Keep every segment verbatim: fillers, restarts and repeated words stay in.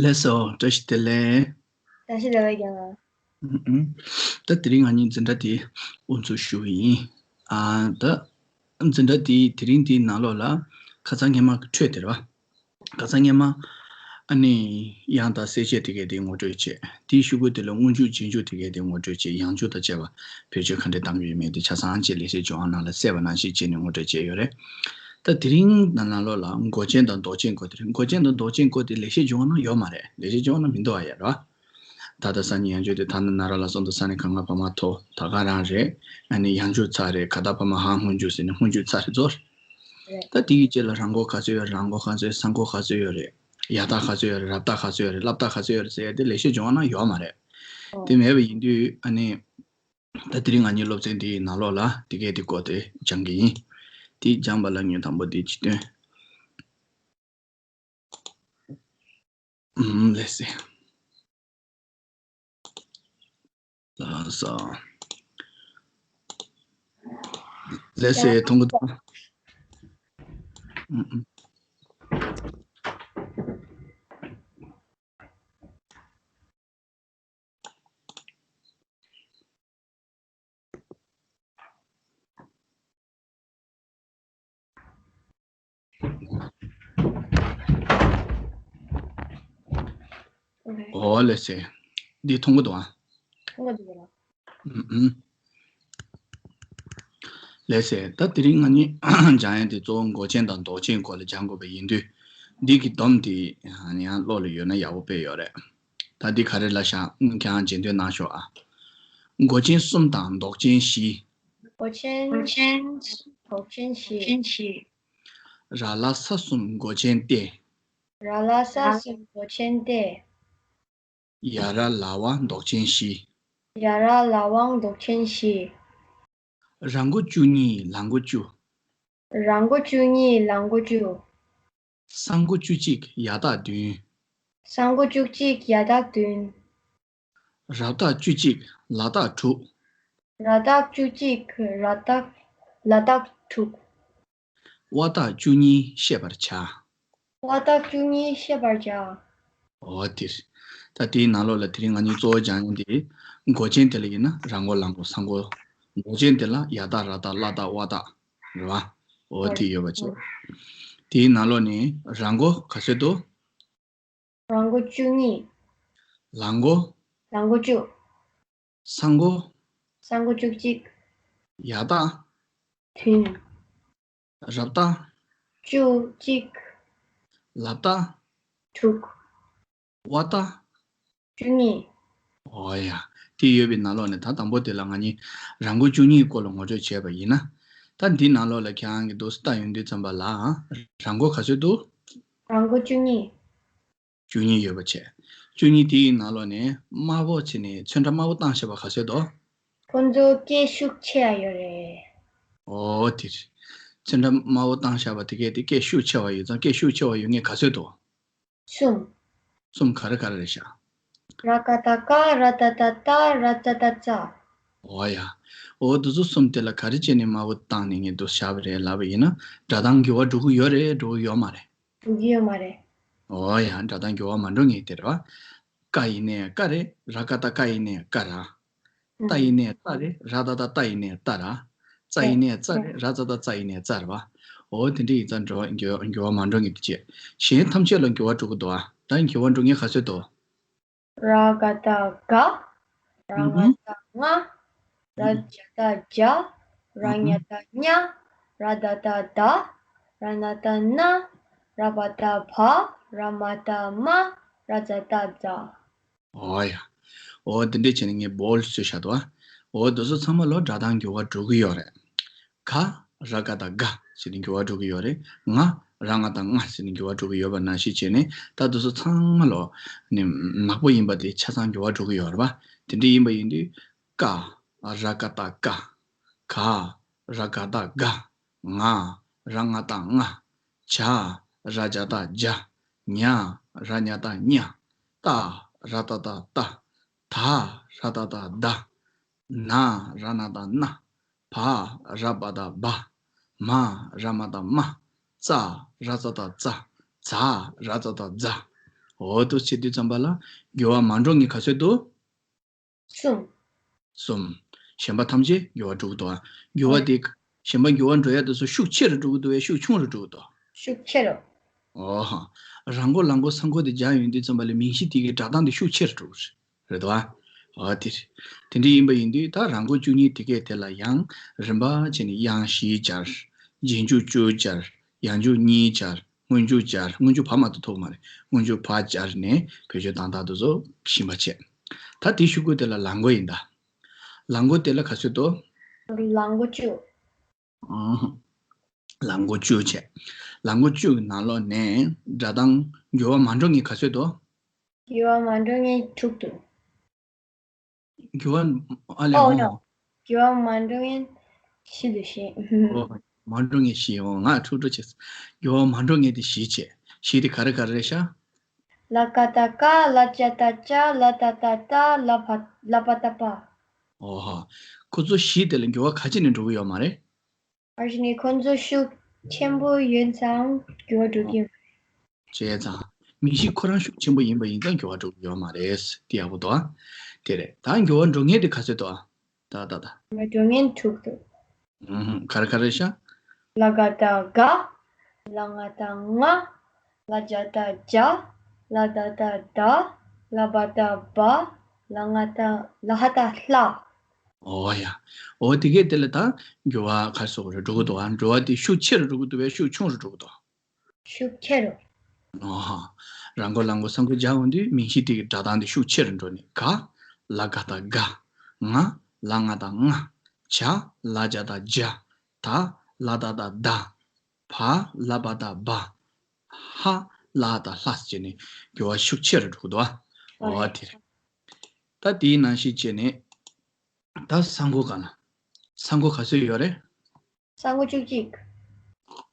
ལགས་སོ། བཀྲ་ཤིས་བདེ་ལེགས། བཀྲ་ཤིས་བདེ་ལེགས་རྒན་ལགས། ཨུམ་ཨུམ། ད་དེ་རིང་ང་གཉིས་འཛིན་གྲྭ་དེ་དབུ་འཛུགས་ཞུ་གི་ཡིན། ཨ་ད་འཛིན་གྲྭ་དེ་དེ་རིང་དེའི་ནང་ལོགས་ལ་ཁ་སང་སྔོན་མ་གི་འཕྲོས་དེ་རེད་བ། ཁ་སང་སྔོན་མ་ཨ་ནི་དབྱངས་དང་གསལ་བྱེད་དེ་གའི་དེ་ངོ་སྤྲོད་བྱས། དེའི་གཞུག་གུ་དེ་ལ་སྔོན་འཇུག་རྗེས་འཇུག་དེ་གའི་དེ་ངོ་སྤྲོད་བྱས། ཡང་འཇུག་དང་བཅས་པ་བེད་སྤྱོད་ག་འདྲས་གཏང་གི་ཡོད་མེད་དེ་ཆ་ཚང་ཅིག་ལེགས་བཤད་ལྗོན་དབང་ནང་ལ་གསལ་བ་ནང་བཞིན་བྱས་ནས་ངོ་སྤྲོད་བྱས་ཡོད་རེད། ད་དེ་རིང་ནང་ལོགས་ལ་མགོ་ཅན་དང་འདོགས་ཅན་སྐོར་དེ་རེད། མགོ་ཅན་དང་འདོགས་ཅན་སྐོར་དེ་ལེགས་བཤད་ལྗོན་དབང་ནང་ཡོད་མ་རེད། ལེགས་བཤད་ལྗོན་དབང་ནང་མི་འདུག་ཨ་ཡ་ར། ད་ལྟ་ས་ཉིད་ཡང་འཇུག་དེ་ཐ་ན་ན་ར་ལ་སོང་དུ་ས་ནི་ག་ང་བ་མ་ཐོ་ད་ག་རང་རེད། ཨ་ནི་ཡང་འཇུག་ཚ་རེད། ག་ད་བ་མ་ཧང་སྔོན་འཇུག་ཟེར་ནས་སྔོན་འཇུག་ཚ་རེད་ཚོ་རེད། ད་དེ་གི་རྗེས་ལ་རང་མགོ་ག་ཚོད་ཡོད་རེད། རང་མགོ་ག་ཚོད་ཡོད། ས་མགོ་ག་ཚོད་ཡོད་རེད། ཡ་ད་ག་ཚོད་ཡོད་རེད། རབ་ད་ག་ཚོད་ཡོད་རེད། སླབ་ད་ག་ཚོད་ཡོད་རེད་ཟེར་ཡ་དེ་ལེགས་བཤད་ལྗོན་དབང་ནང་ཡོད་མ་རེད། དེ་མེད་པ་ཡིན་དུས་ཨ་ནི། ད་དེ་རིང་ང་གཉིས་སློབ་ཚན་འདིའི་ནང་ལོགས་ལ་དེ་གའི་དེ་སྐོར་དེ་སྦྱང་གི་ཡིན། དེ་སྦྱངས་པ་ལ་ངས་དང་པོ་དེ་སྤྱི་དོན། ཨུམ་ལགས་སེ། ལགས་སོ། ལགས་སེ་མཐོང་གི་འདུག་ཨུམ་ཨུམ། ཨོ་ལགས་སེ། འདི་མཐོང་གི་འདུག་ཨ། མཐོང་གི་འདུག་ལགས། ཨུམ་ཨུམ། ལགས་སེ། ད་དེ་རིང་ང་གཉིས་སྦྱང་ཡ་དེ་གཙོ་བོ་མགོ་ཅན་དང་འདོགས་ཅན་སྐོར་ལ་སྦྱང་དགོས་པ་ཡིན་དུས། འདི་གི་སྡོམ་དེ་ཡང་བློ་ལ་ཡོད་ན་ཡག་པོ་དཔེ་ཡོད་རེད། ད་འདི་ག་རེ་ལབ་ཤག་ཁྱེད་རང་རྗེས་ཟློས་གནང་ཤོག་ཨ། མགོ་ཅན་གསུམ་དང་འདོགས་ཅན་བཞི། མགོ་ཅན་འདོགས་ཅན་བཞི། ར་ལ་ས་གསུམ་མགོ་ཅན་ཏེ། ར་ལ་ས་གསུམ་མགོ་ཅན་ཏེ། ཡ་ར་ལ་བ་འདོགས་ཅན་བཞི། ཡ་ར་ལ་བ་འདོགས་ཅན་བཞི། ར་མགོ་བཅུ་གཉིས་ལ་མགོ་བཅུ། ར་མགོ་བཅུ་གཉིས་ལ་མགོ་བཅུ། ས་མགོ་བཅུ་གཅིག་ཡ་བཏགས་བདུན། ས་མགོ་བཅུ་གཅིག་ཡ་བཏགས་བདུན། ར་བཏགས་བཅུ་གཅིག་ལ་བཏགས་དྲུག་ར་བཏགས་བཅུ་གཅིག་ར་བཏགས་ལ་བཏགས་དྲུག་བ་བཏགས་བཅུ་གཉིས་བཤད་པར་བྱ། བ་བཏགས་བཅུ་གཉིས་བཤད་པར་བྱ། འོ་དེ་རེད། ད་དེའི་ནང་ལོགས་ལ་དེ་རིང་ང་གཉིས་གཙོ་བོ་སྦྱང་ཡ་དེ། མགོ་ཅན་དེ་ལ་ཡིན་ན་ར་མགོ་ལ་མགོ་ས་མགོ། འདོགས་ཅན་དེ་ལ་ཡ་བཏགས་ར་བཏགས་ལ་བཏགས་བ་བཏགས་རེད་བ། འོ་དེ་ཡོད་པ་བྱས། དེའི་ནང་ལོགས་ནས་ར་མགོ་ག་ཚོད་འདུག་ར་མགོ་བཅུ་གཉིས། ལ་མགོ། ལ་མགོ་བཅུ། ས་མགོ། ས་མགོ་བཅུ་གཅིག་ཡ་བཏགས། བདུན། ར་བཏགས། བཅུ་གཅིག་ལ་བཏགས། དྲུག་བ་བཏགས། བཅུ་གཉིས། འོ་ཡ། དེ་ཡོད་པའི་ནང་ལོགས་ནས་ད་དང་པོ་དེ་ལ་ང་གཉིས་ར་མགོ་བཅུ་གཉིས་སྐོར་ལ་ངོ་སྤྲོད་བྱས་པ་ཡིན་ན། ད་འདི་ནང་ལོགས་ལ་ཁྱེད་རང་གིས་འདུག་སེ་ལྟ་ཡོང་དུས་ཙམ་པ་ལ། ར་མགོ་ག་ཚོད་འདུག་ར་མགོ་བཅུ་གཉིས། བཅུ་གཉིས་ཡོད་པ་བྱས། བཅུ་གཉིས་དེའི་ནང་ལོགས་ནས་དམར་པོ་བྱས་ནས་ཚོན་ཁྲ་དམར་པོ་བཏང་བཞག་པ་ག་ཚོད་འདུག་ཁོ་ཚོ་སྐད་ཤུགས་ཆེ་ཡ་ཡོད་རེད། འོ་དེ་རེད། ཚོན་ཁྲ་དམར་པོ་བཏང་བཞག་པ་དེ་གས་དེ་སྐད་ཤུགས་ཆེ་བ་ཡོད་ཙང་། སྐད་ཤུགས་ཆེ་བ་ཡོད་མཁན་ག་ཚོད་འདུག་གསུམ། གསུམ་ག་རེ་ག་རེ་རེད་ཤག་ར་ཀ་བཏགས་རྐ་ར་ད་བཏགས་རྡ་ར་ཛ་བཏགས་རྫ། འོ་ཡ། འོ་དེ་ཚོ་གསུམ་དེ་ལ་ག་རེ་བྱས་ནས་དམར་པོ་བཏང་ནས་ངས་འདུག་བཞག་པ་རེད་ལབ་པ་ཡིན་ན། སྒྲ་གདངས་འགྱུར་བ་འགྲོ་གི་ཡོད་རེད། འགྲོ་གི་ཡོད་མ་རེད། འགྲོ་གི་ཡོད་མ་རེད། འོ་ཡ། སྒྲ་གདངས་འགྱུར་བ་མ་འགྲོ་མཁན་དེ་རེད་བ། ཀ་ཡིན་ནའི་ཀ་རེད། ར་ཀ་བཏགས་རྐ་ཡིན་ནའི་རྐ་ར། ཏ་ཡིན་ནའི་ཏ་རེད། ར་ད་བཏགས་ཏ་ཡིན་ནའི་ཏ་ར། ཙ་ཡིན་ནའི་ཙ་རེད། ར་ཙ་བཏགས་ཙ་ཡིན་ནའི་ཙ་རེད་བ། འོ་དེ་འདྲ་ཡིན་ཙང་འགྱུར་བ་འགྱུར་འགྱུར་བ་མ་འགྲོ་མཁན་དེ་བྱས། གཞན་ཐམས་ཅད་ལ་འགྱུར་བ་འགྲོ་གི་འདུག་ཨ། ད་འགྱུར་བ་འགྲོ་མཁན་ག་ཚོད་འདུག་ར་ག་བཏགས་རྒ། ར་ང་བཏགས་རྔ། ར་ཇ་བཏགས་རྗ། ར་ཉ་བཏགས་རྙ། ར་ད་བཏགས་རྡ། ར་ན་བཏགས་རྣ། ར་བ་བཏགས་རྦ། ར་མ་བཏགས་རྨ། ར་ཛ་བཏགས་རྫ། འོ་ཡ། འོ་དེ་འདྲས་བྱས་ནས་ངས་བོལ་བཟོས་བཞག་འདུག་ཨ། འོ་དེ་ཚོ་ཚང་མ་ལོ་སྒྲ་གདངས་འགྱུར་བ་འགྲོ་གི་ཡོད་རེད། ག་ར་ག་བཏགས་ག་ཟེར་ནས་འགྱུར་བ་འགྲོ་གི་ཡོད་རེད། ང་ར་ང་བཏགས་རྔ་ཟེར་ནས་འགྱུར་བ་འགྲོ་གི་ཡོད་པ་ནང་བཞིན་བྱས་ནས། ད་དེ་ཚོ་ཚང་མ་ལོ་ནི་ནག་པོ་ཡིན་པ་དེ་ཆ་ཚང་འགྱུར་བ་འགྲོ་གི་ཡོད་རེད་པ། དེ་འདྲས་ཡིན་པ་ཡིན་དུས། ཀ་ར་ག་བཏགས་ཀ་ག་ར་ག་བཏགས་ག་ང་ར་ང་བཏགས་རྔ། ཇ་ར་ཇ་བཏགས་རྗ། ཉ་ར་ཉ་བཏགས་རྙ། ཏ་ར་ཏ་བཏགས་ཏ། ད་ར་ད་བཏགས་ད། ན་ར་ན་བཏགས་ན། བ་ར་བ་བཏགས་བ། མ་ར་མ་བཏགས་མ། ཙ་ར་ཙ་བཏགས་ཙ། ཛ་ར་ཛ་བཏགས་ཛ། འོ་དུ་བྱེད་དུས་ཙམ་པ་ལ་འགྱུར་བ་མ་འགྲོ་ངེས་ག་ཚོད་འདུག་གསུམ། གསུམ། གཞན་པ་ཐམས་ཅད་འགྱུར་བ་འགྲོ་གི་འདུག་ཨ། འགྱུར་བ་དེ་གཞན་པ་འགྱུར་བ་འགྲོ་ཡ་དེ་ཚོ་ཤུགས་ཆེ་རུ་འགྲོ་གི་འདུག་བས་ཤུགས་ཆུང་རུ་འགྲོ་གི་འདུག་ཤུགས་ཆེ་རུ། ཨོ་ཧ། རང་མགོ་ལ་མགོ་ས་མགོ་དེ་སྦྱར་ཡོང་དུས་ཙམ་པ་ལ་མིང་གཞི་དེ་གའི་སྒྲ་གདངས་དེ་ཤུགས་ཆེ་རུ་འགྲོ་གི་རེད་དོ་ཨ། ཨོ་དེ་རེད། དེ་འདྲ་ཡིན་པ་ཡིན་དུས་ད་རང་མགོ་བཅུ་གཉིས་དེ་གའི་དེ་ལ་ཡང་རིམ་པ་བྱས་ནས་ཡང་བཞི་སྦྱར། རྗེས་འཇུག་བཅུ་སྦྱར། ཡང་འཇུག་གཉིས་སྦྱར། སྔོན་འཇུག་སྦྱར། སྔོན་འཇུག་བ་མ་གཏོགས་ཐོགས་མ་རེད། སྔོན་འཇུག་བ་སྦྱར་ནས་བེད་སྤྱོད་བཏང་སྟངས་དེ་ཚོ་ཞིབ་པ་བྱས། ད་དེའི་ཤུགས་ཀུན་དེ་ལ་ལ་མགོ་ཡིན་ད། ལ་མགོ་དེ་ལ་ག་ཚོད་དོ། ལ་མགོ་བཅུ། ཨང་། ལ་མགོ་བཅུ་བྱས། ལ་མགོ་བཅུ་གི་ནང་ལོགས་ནས་སྒྲ་གདངས་འགྱུར་བ་མ་འགྲོ་ངེས་ག་ཚོད་དོ། འགྱུར་བ་མ་འགྲོ་ངེས་དྲུག་ཏུ། འགྱུར་བ་ཨ་ལས་ཨོ་འོང་། ནོ། འགྱུར་བ་མ་འགྲོ་ངེས་བཞི་ཏུ་བཤད། ཨོ། མ་འགྲོ་ངེས་བཞི་འོང་ང་འཁྲུག་འཁྲུག་བྱས། འགྱུར་བ་མ་འགྲོ་ངེས་དེ་བཞི་བྱས། བཞི་དེ་ག་རེ་ག་རེ་རེད་ཤག་ལ་ཀ་ད་ཀ་ལ་ཅ་ད་ཅ་ལ་ད་ད་ད་ལ་ཕ་ལ་པ་ད་པ། ཨོ་ཧ། ཁོ་ཚོ་བཞི་དེ་ལ་འགྱུར་བ་ག་ཅི་ནས་འགྲོ་གི་ཡོད་མ་རེད། ཨ་ཞི་ནི་ཁོ་ཚོ་ཤུགས་ཆེན་པོ་ཡོད་ཙང་འགྱུར་བ་འགྲོ་གི་ཡོད་མ་རེད། བྱས་ཙང་། མིང་གཞི་ཁོ་རང་ཤུགས་ཆེན་པོ་ཡིན་པ་ཡིན་ཙང་འགྱུར་བ་འགྲོ་གི་ཡོད་མ་རེད། དེ་ཡག་པོ་འདུག་ཨ། དེ་རེད། ད་འགྱུར་བ་འགྲོ་ངེས་དེ་ག་ཚོད་འདུག་ཨ། ད་ད་ད། འགྲོ་ངེས་དྲུག་འདུག་ཨུ་ཧུམ། ག་རེ་ག་རེ་ཤག་ལ་ག་ད་ག་ལ་ང་ད་ང་། ལ་ཇ་ད་ཇ། ལ་ད་ད་ད། ལ་བ་ད་བ། ལ་ང་ད་ལ་ཧ་ད་ལྷ། ཨོ་ཡ། ཨོ་དེ་གས་དེ་ལ་ད་འགྱུར་བ་ག་རེ་ཟེར་དགོས་རེད། འགྲོ་གི་འདུག་ཨ། འགྲོ་བ་དེ་ཤུགས་ཆེ་རུ་འགྲོ་གི་འདུག་བས་ཤུགས་ཆུང་རུ་འགྲོ་གི་འདུག་ཤུགས་ཆེ་རུ། ཨོ་ཧ། རང་མགོ་ལ་མགོ་ས་མགོ་སྦྱར་འོང་དུས་མིང་གཞི་དེ་གི་སྒྲ་གདངས་དེ་ཤུགས་ཆེ་རུ་འགྲོ་ནས་ག་ལ་ག་ད་ག་ང་ལ་ང་ད་ང་། ཇ་ལ་ཇ་ད་ཇ། ད་ལ་ད་ད་ད། བ་ལ་བ་ད་བ། ཧ་ལ་ད་ལྷ་ཟེར་ནས་འགྱུར་བ་ཤུགས་ཆེ་རུ་འགྲོ་གི་འདུག་ཨ། ཨོ་རེད། དེ་རེད། ད་དེའི་ནང་བཞིན་བྱས་ནས་ད་ས་མགོ་ག་ལ། ས་མགོ་ག་ཚོད་ཡོད་རེད། ས་མགོ་བཅུ་གཅིག་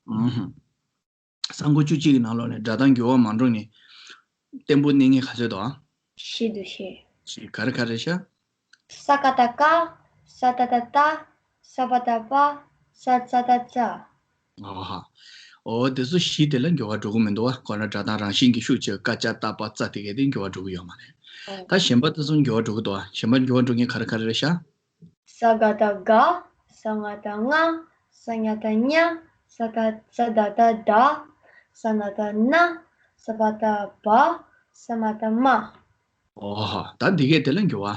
ཨུ་ཧུམ། ས་མགོ་བཅུ་གཅིག་གི་ནང་ལོགས་ནས་སྒྲ་གདངས་འགྱུར་བ་མ་འགྲོ་ནས་བརྟན་པོ་གནས་ངེས་ག་ཚོད་འདུག་ཨ། བཞི་འདུག་བཞི། བཞི་ག་རེ་ག་རེ་ཤག་ས་ཀ་ད་ཀ་ས་ད་ད་ད། ས་པ་ད་པ། ས་ཙ་ད་ཙ། ཨོ་ཧ། ཨོ་དེ་ཚོ་བཞི་དེ་ལ་འགྱུར་བ་འགྲོ་གི་མི་འདུག་བ། ཁོ་ན་སྒྲ་གདངས་རང་བཞིན་གྱི་ཤུགས་ཆེ་ཀ་ཅ་ཏ་པ་ཙ་དེ་གས་དེ་འགྱུར་བ་འགྲོ་གི་ཡོད་མ་རེད། ཨོ། ད་གཞན་པ་དེ་ཚོ་འགྱུར་བ་འགྲོ་གི་འདུག་བ། གཞན་པ་འགྱུར་བ་འགྲོ་མཁན་ག་རེ་ག་རེ་རེད་ཤག་ས་ག་ད་ག་ས་ང་ད་ང་། ས་ཉ་ད་ཉ། ས་ད་ས་ད་ད་ད། ས་ན་ད་ན། ས་པ་ད་བ། ས་མ་ད་མ། ཨོ་ཧ། ད་འདི་གས་དེ་ལ་འགྱུར་བ་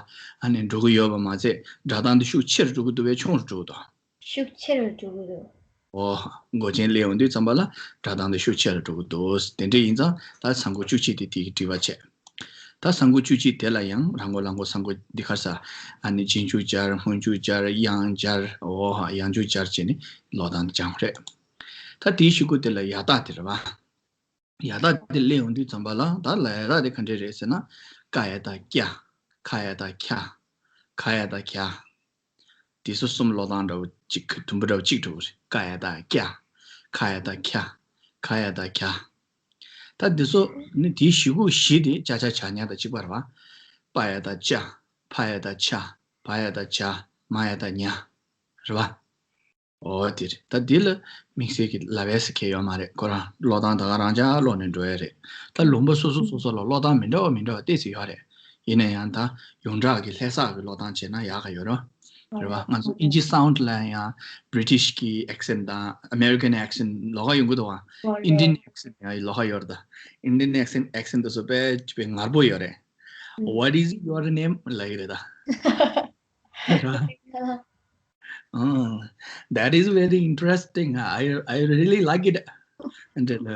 ཨ་ནི་འགྲོ་གི་ཡོད་པ་མ་ཚད་སྒྲ་གདངས་འདི་ཤུགས་ཆེ་རུ་འགྲོ་གི་འདུག་བས་ཆུང་རུ་འགྲོ་གི་འདུག་ཤུགས་ཆེ་རུ་འགྲོ་གི་འདུག་ཨོ་ཧ། མགོ་ཅན་སླེབས་ཡོང་དུས་ཙམ་པ་ལ་སྒྲ་གདངས་འདི་ཤུགས་ཆེ་རུ་འགྲོ་གི་འདུག་དེ་འདྲ་ཡིན་ཙང་ད་ས་མགོ་བཅུ་གཅིག་དེ་དེ་གི་དྲི་བ་བྱས། ད་ས་མགོ་བཅུ་གཅིག་དེ་ལ་ཡང་རང་མགོ་ལ་མགོ་ས་མགོ་འདི་གར་ས་ཨ་ནི་རྗེས་འཇུག་སྦྱར་སྔོན་འཇུག་སྦྱར་ཡང་སྦྱར་ཨོ་ཧ་ཡང་འཇུག་སྦྱར་བྱས་ནས་ཀློག་སྟངས་སྦྱངས་རེད། ད་དེའི་གཞུག་གུ་དེ་ལ་ཡ་བཏགས་དེ་རེད་བ། ཡ་བཏགས་དེ་སླེབས་ཡོང་དུས་ཙམ་པ་ལ་ད་ལ་ཡ་བཏགས་དེ་ག་འདྲས་རེད་ཟེར་ན། ཀ་ཡ་བཏགས་ཀྱ། ཁ་ཡ་བཏགས་ཁྱ། ག་ཡ་བཏགས་གྱ། དེ་ཚོ་གསུམ་ཀློག་སྟངས་འདྲ་བོ་གཅིག་དུམ་བུ་འདྲ་བོ་གཅིག་འགྲོ་གི་རེད། ཀ་ཡ་བཏགས་ཀྱ། ཁ་ཡ་བཏགས་ཁྱ། ག་ཡ་བཏགས་གྱ། ད་འདི་ཚོ་ནི་དེའི་གཞུག་གུ་བཞི་དེ་ཅ་ཆ་ཇ་ཉ་དང་གཅིག་པ་རེད་བ། པ་ཡ་བཏགས་པྱ། ཕ་ཡ་བཏགས་ཕྱ། བ་ཡ་བཏགས་བྱ། མ་ཡ་བཏགས་མྱ། རེད་བ། ཨོ་དེ་རེད། ད་འདི་ལ་དམིགས་བསལ་གྱི་ལབ་ཡས་ཟེར་མཁན་ཡོད་མ་རེད། ཁོ་རང་ཀློག་སྟངས་ད་ག་རང་འཇགས་ཀློག་ནས་འགྲོ་ཡས་རེད། ད་ལུང་པ་སོ་སོ་སོ་སོ་ལ་ཀློག་སྟངས་མི་འདྲ་བ་མི་འདྲ་བ་ཏོག་ཙམ་ཡོད་རེད། ཡིན་ན་ཡང་ད་ཡོངས་གྲགས་ཀྱི་ལྷ་ས་གི་ཀློག་སྟངས་བྱས་ན་ཡག་ག་ཡོད་རེད། རེད་བ། ང་ཚོ་ཨིན་ཇི་སའུན་ཌི་ལ་ཡང་བྷི་རི་ཊི་ཤི་གི་ཨེག་སེན་ཊི་དང་ཨ་མེ་རི་ཀན་ཨེག་སེན་ཊི་ལོགས་ཀ་ཡོང་གི་འདུག་བ། ཨིན་ཌི་ཡན་ཨེག་སེན་ཊི་ཡང་ལོགས་ཀ་ཡོད་རེད། ད་ཨིན་ཌི་ཡན་ཨེག་སེན་ཊི་ཨེག་སེན་ཊི་དེ་ཚོ་དཔེ་དཔེ་ངར་པོ་ཡོད་རེད། What is your name? ལབ་ཀྱི་རེད་ད། Oh, that is very interesting. I, I really like it. འདྲ་ལ་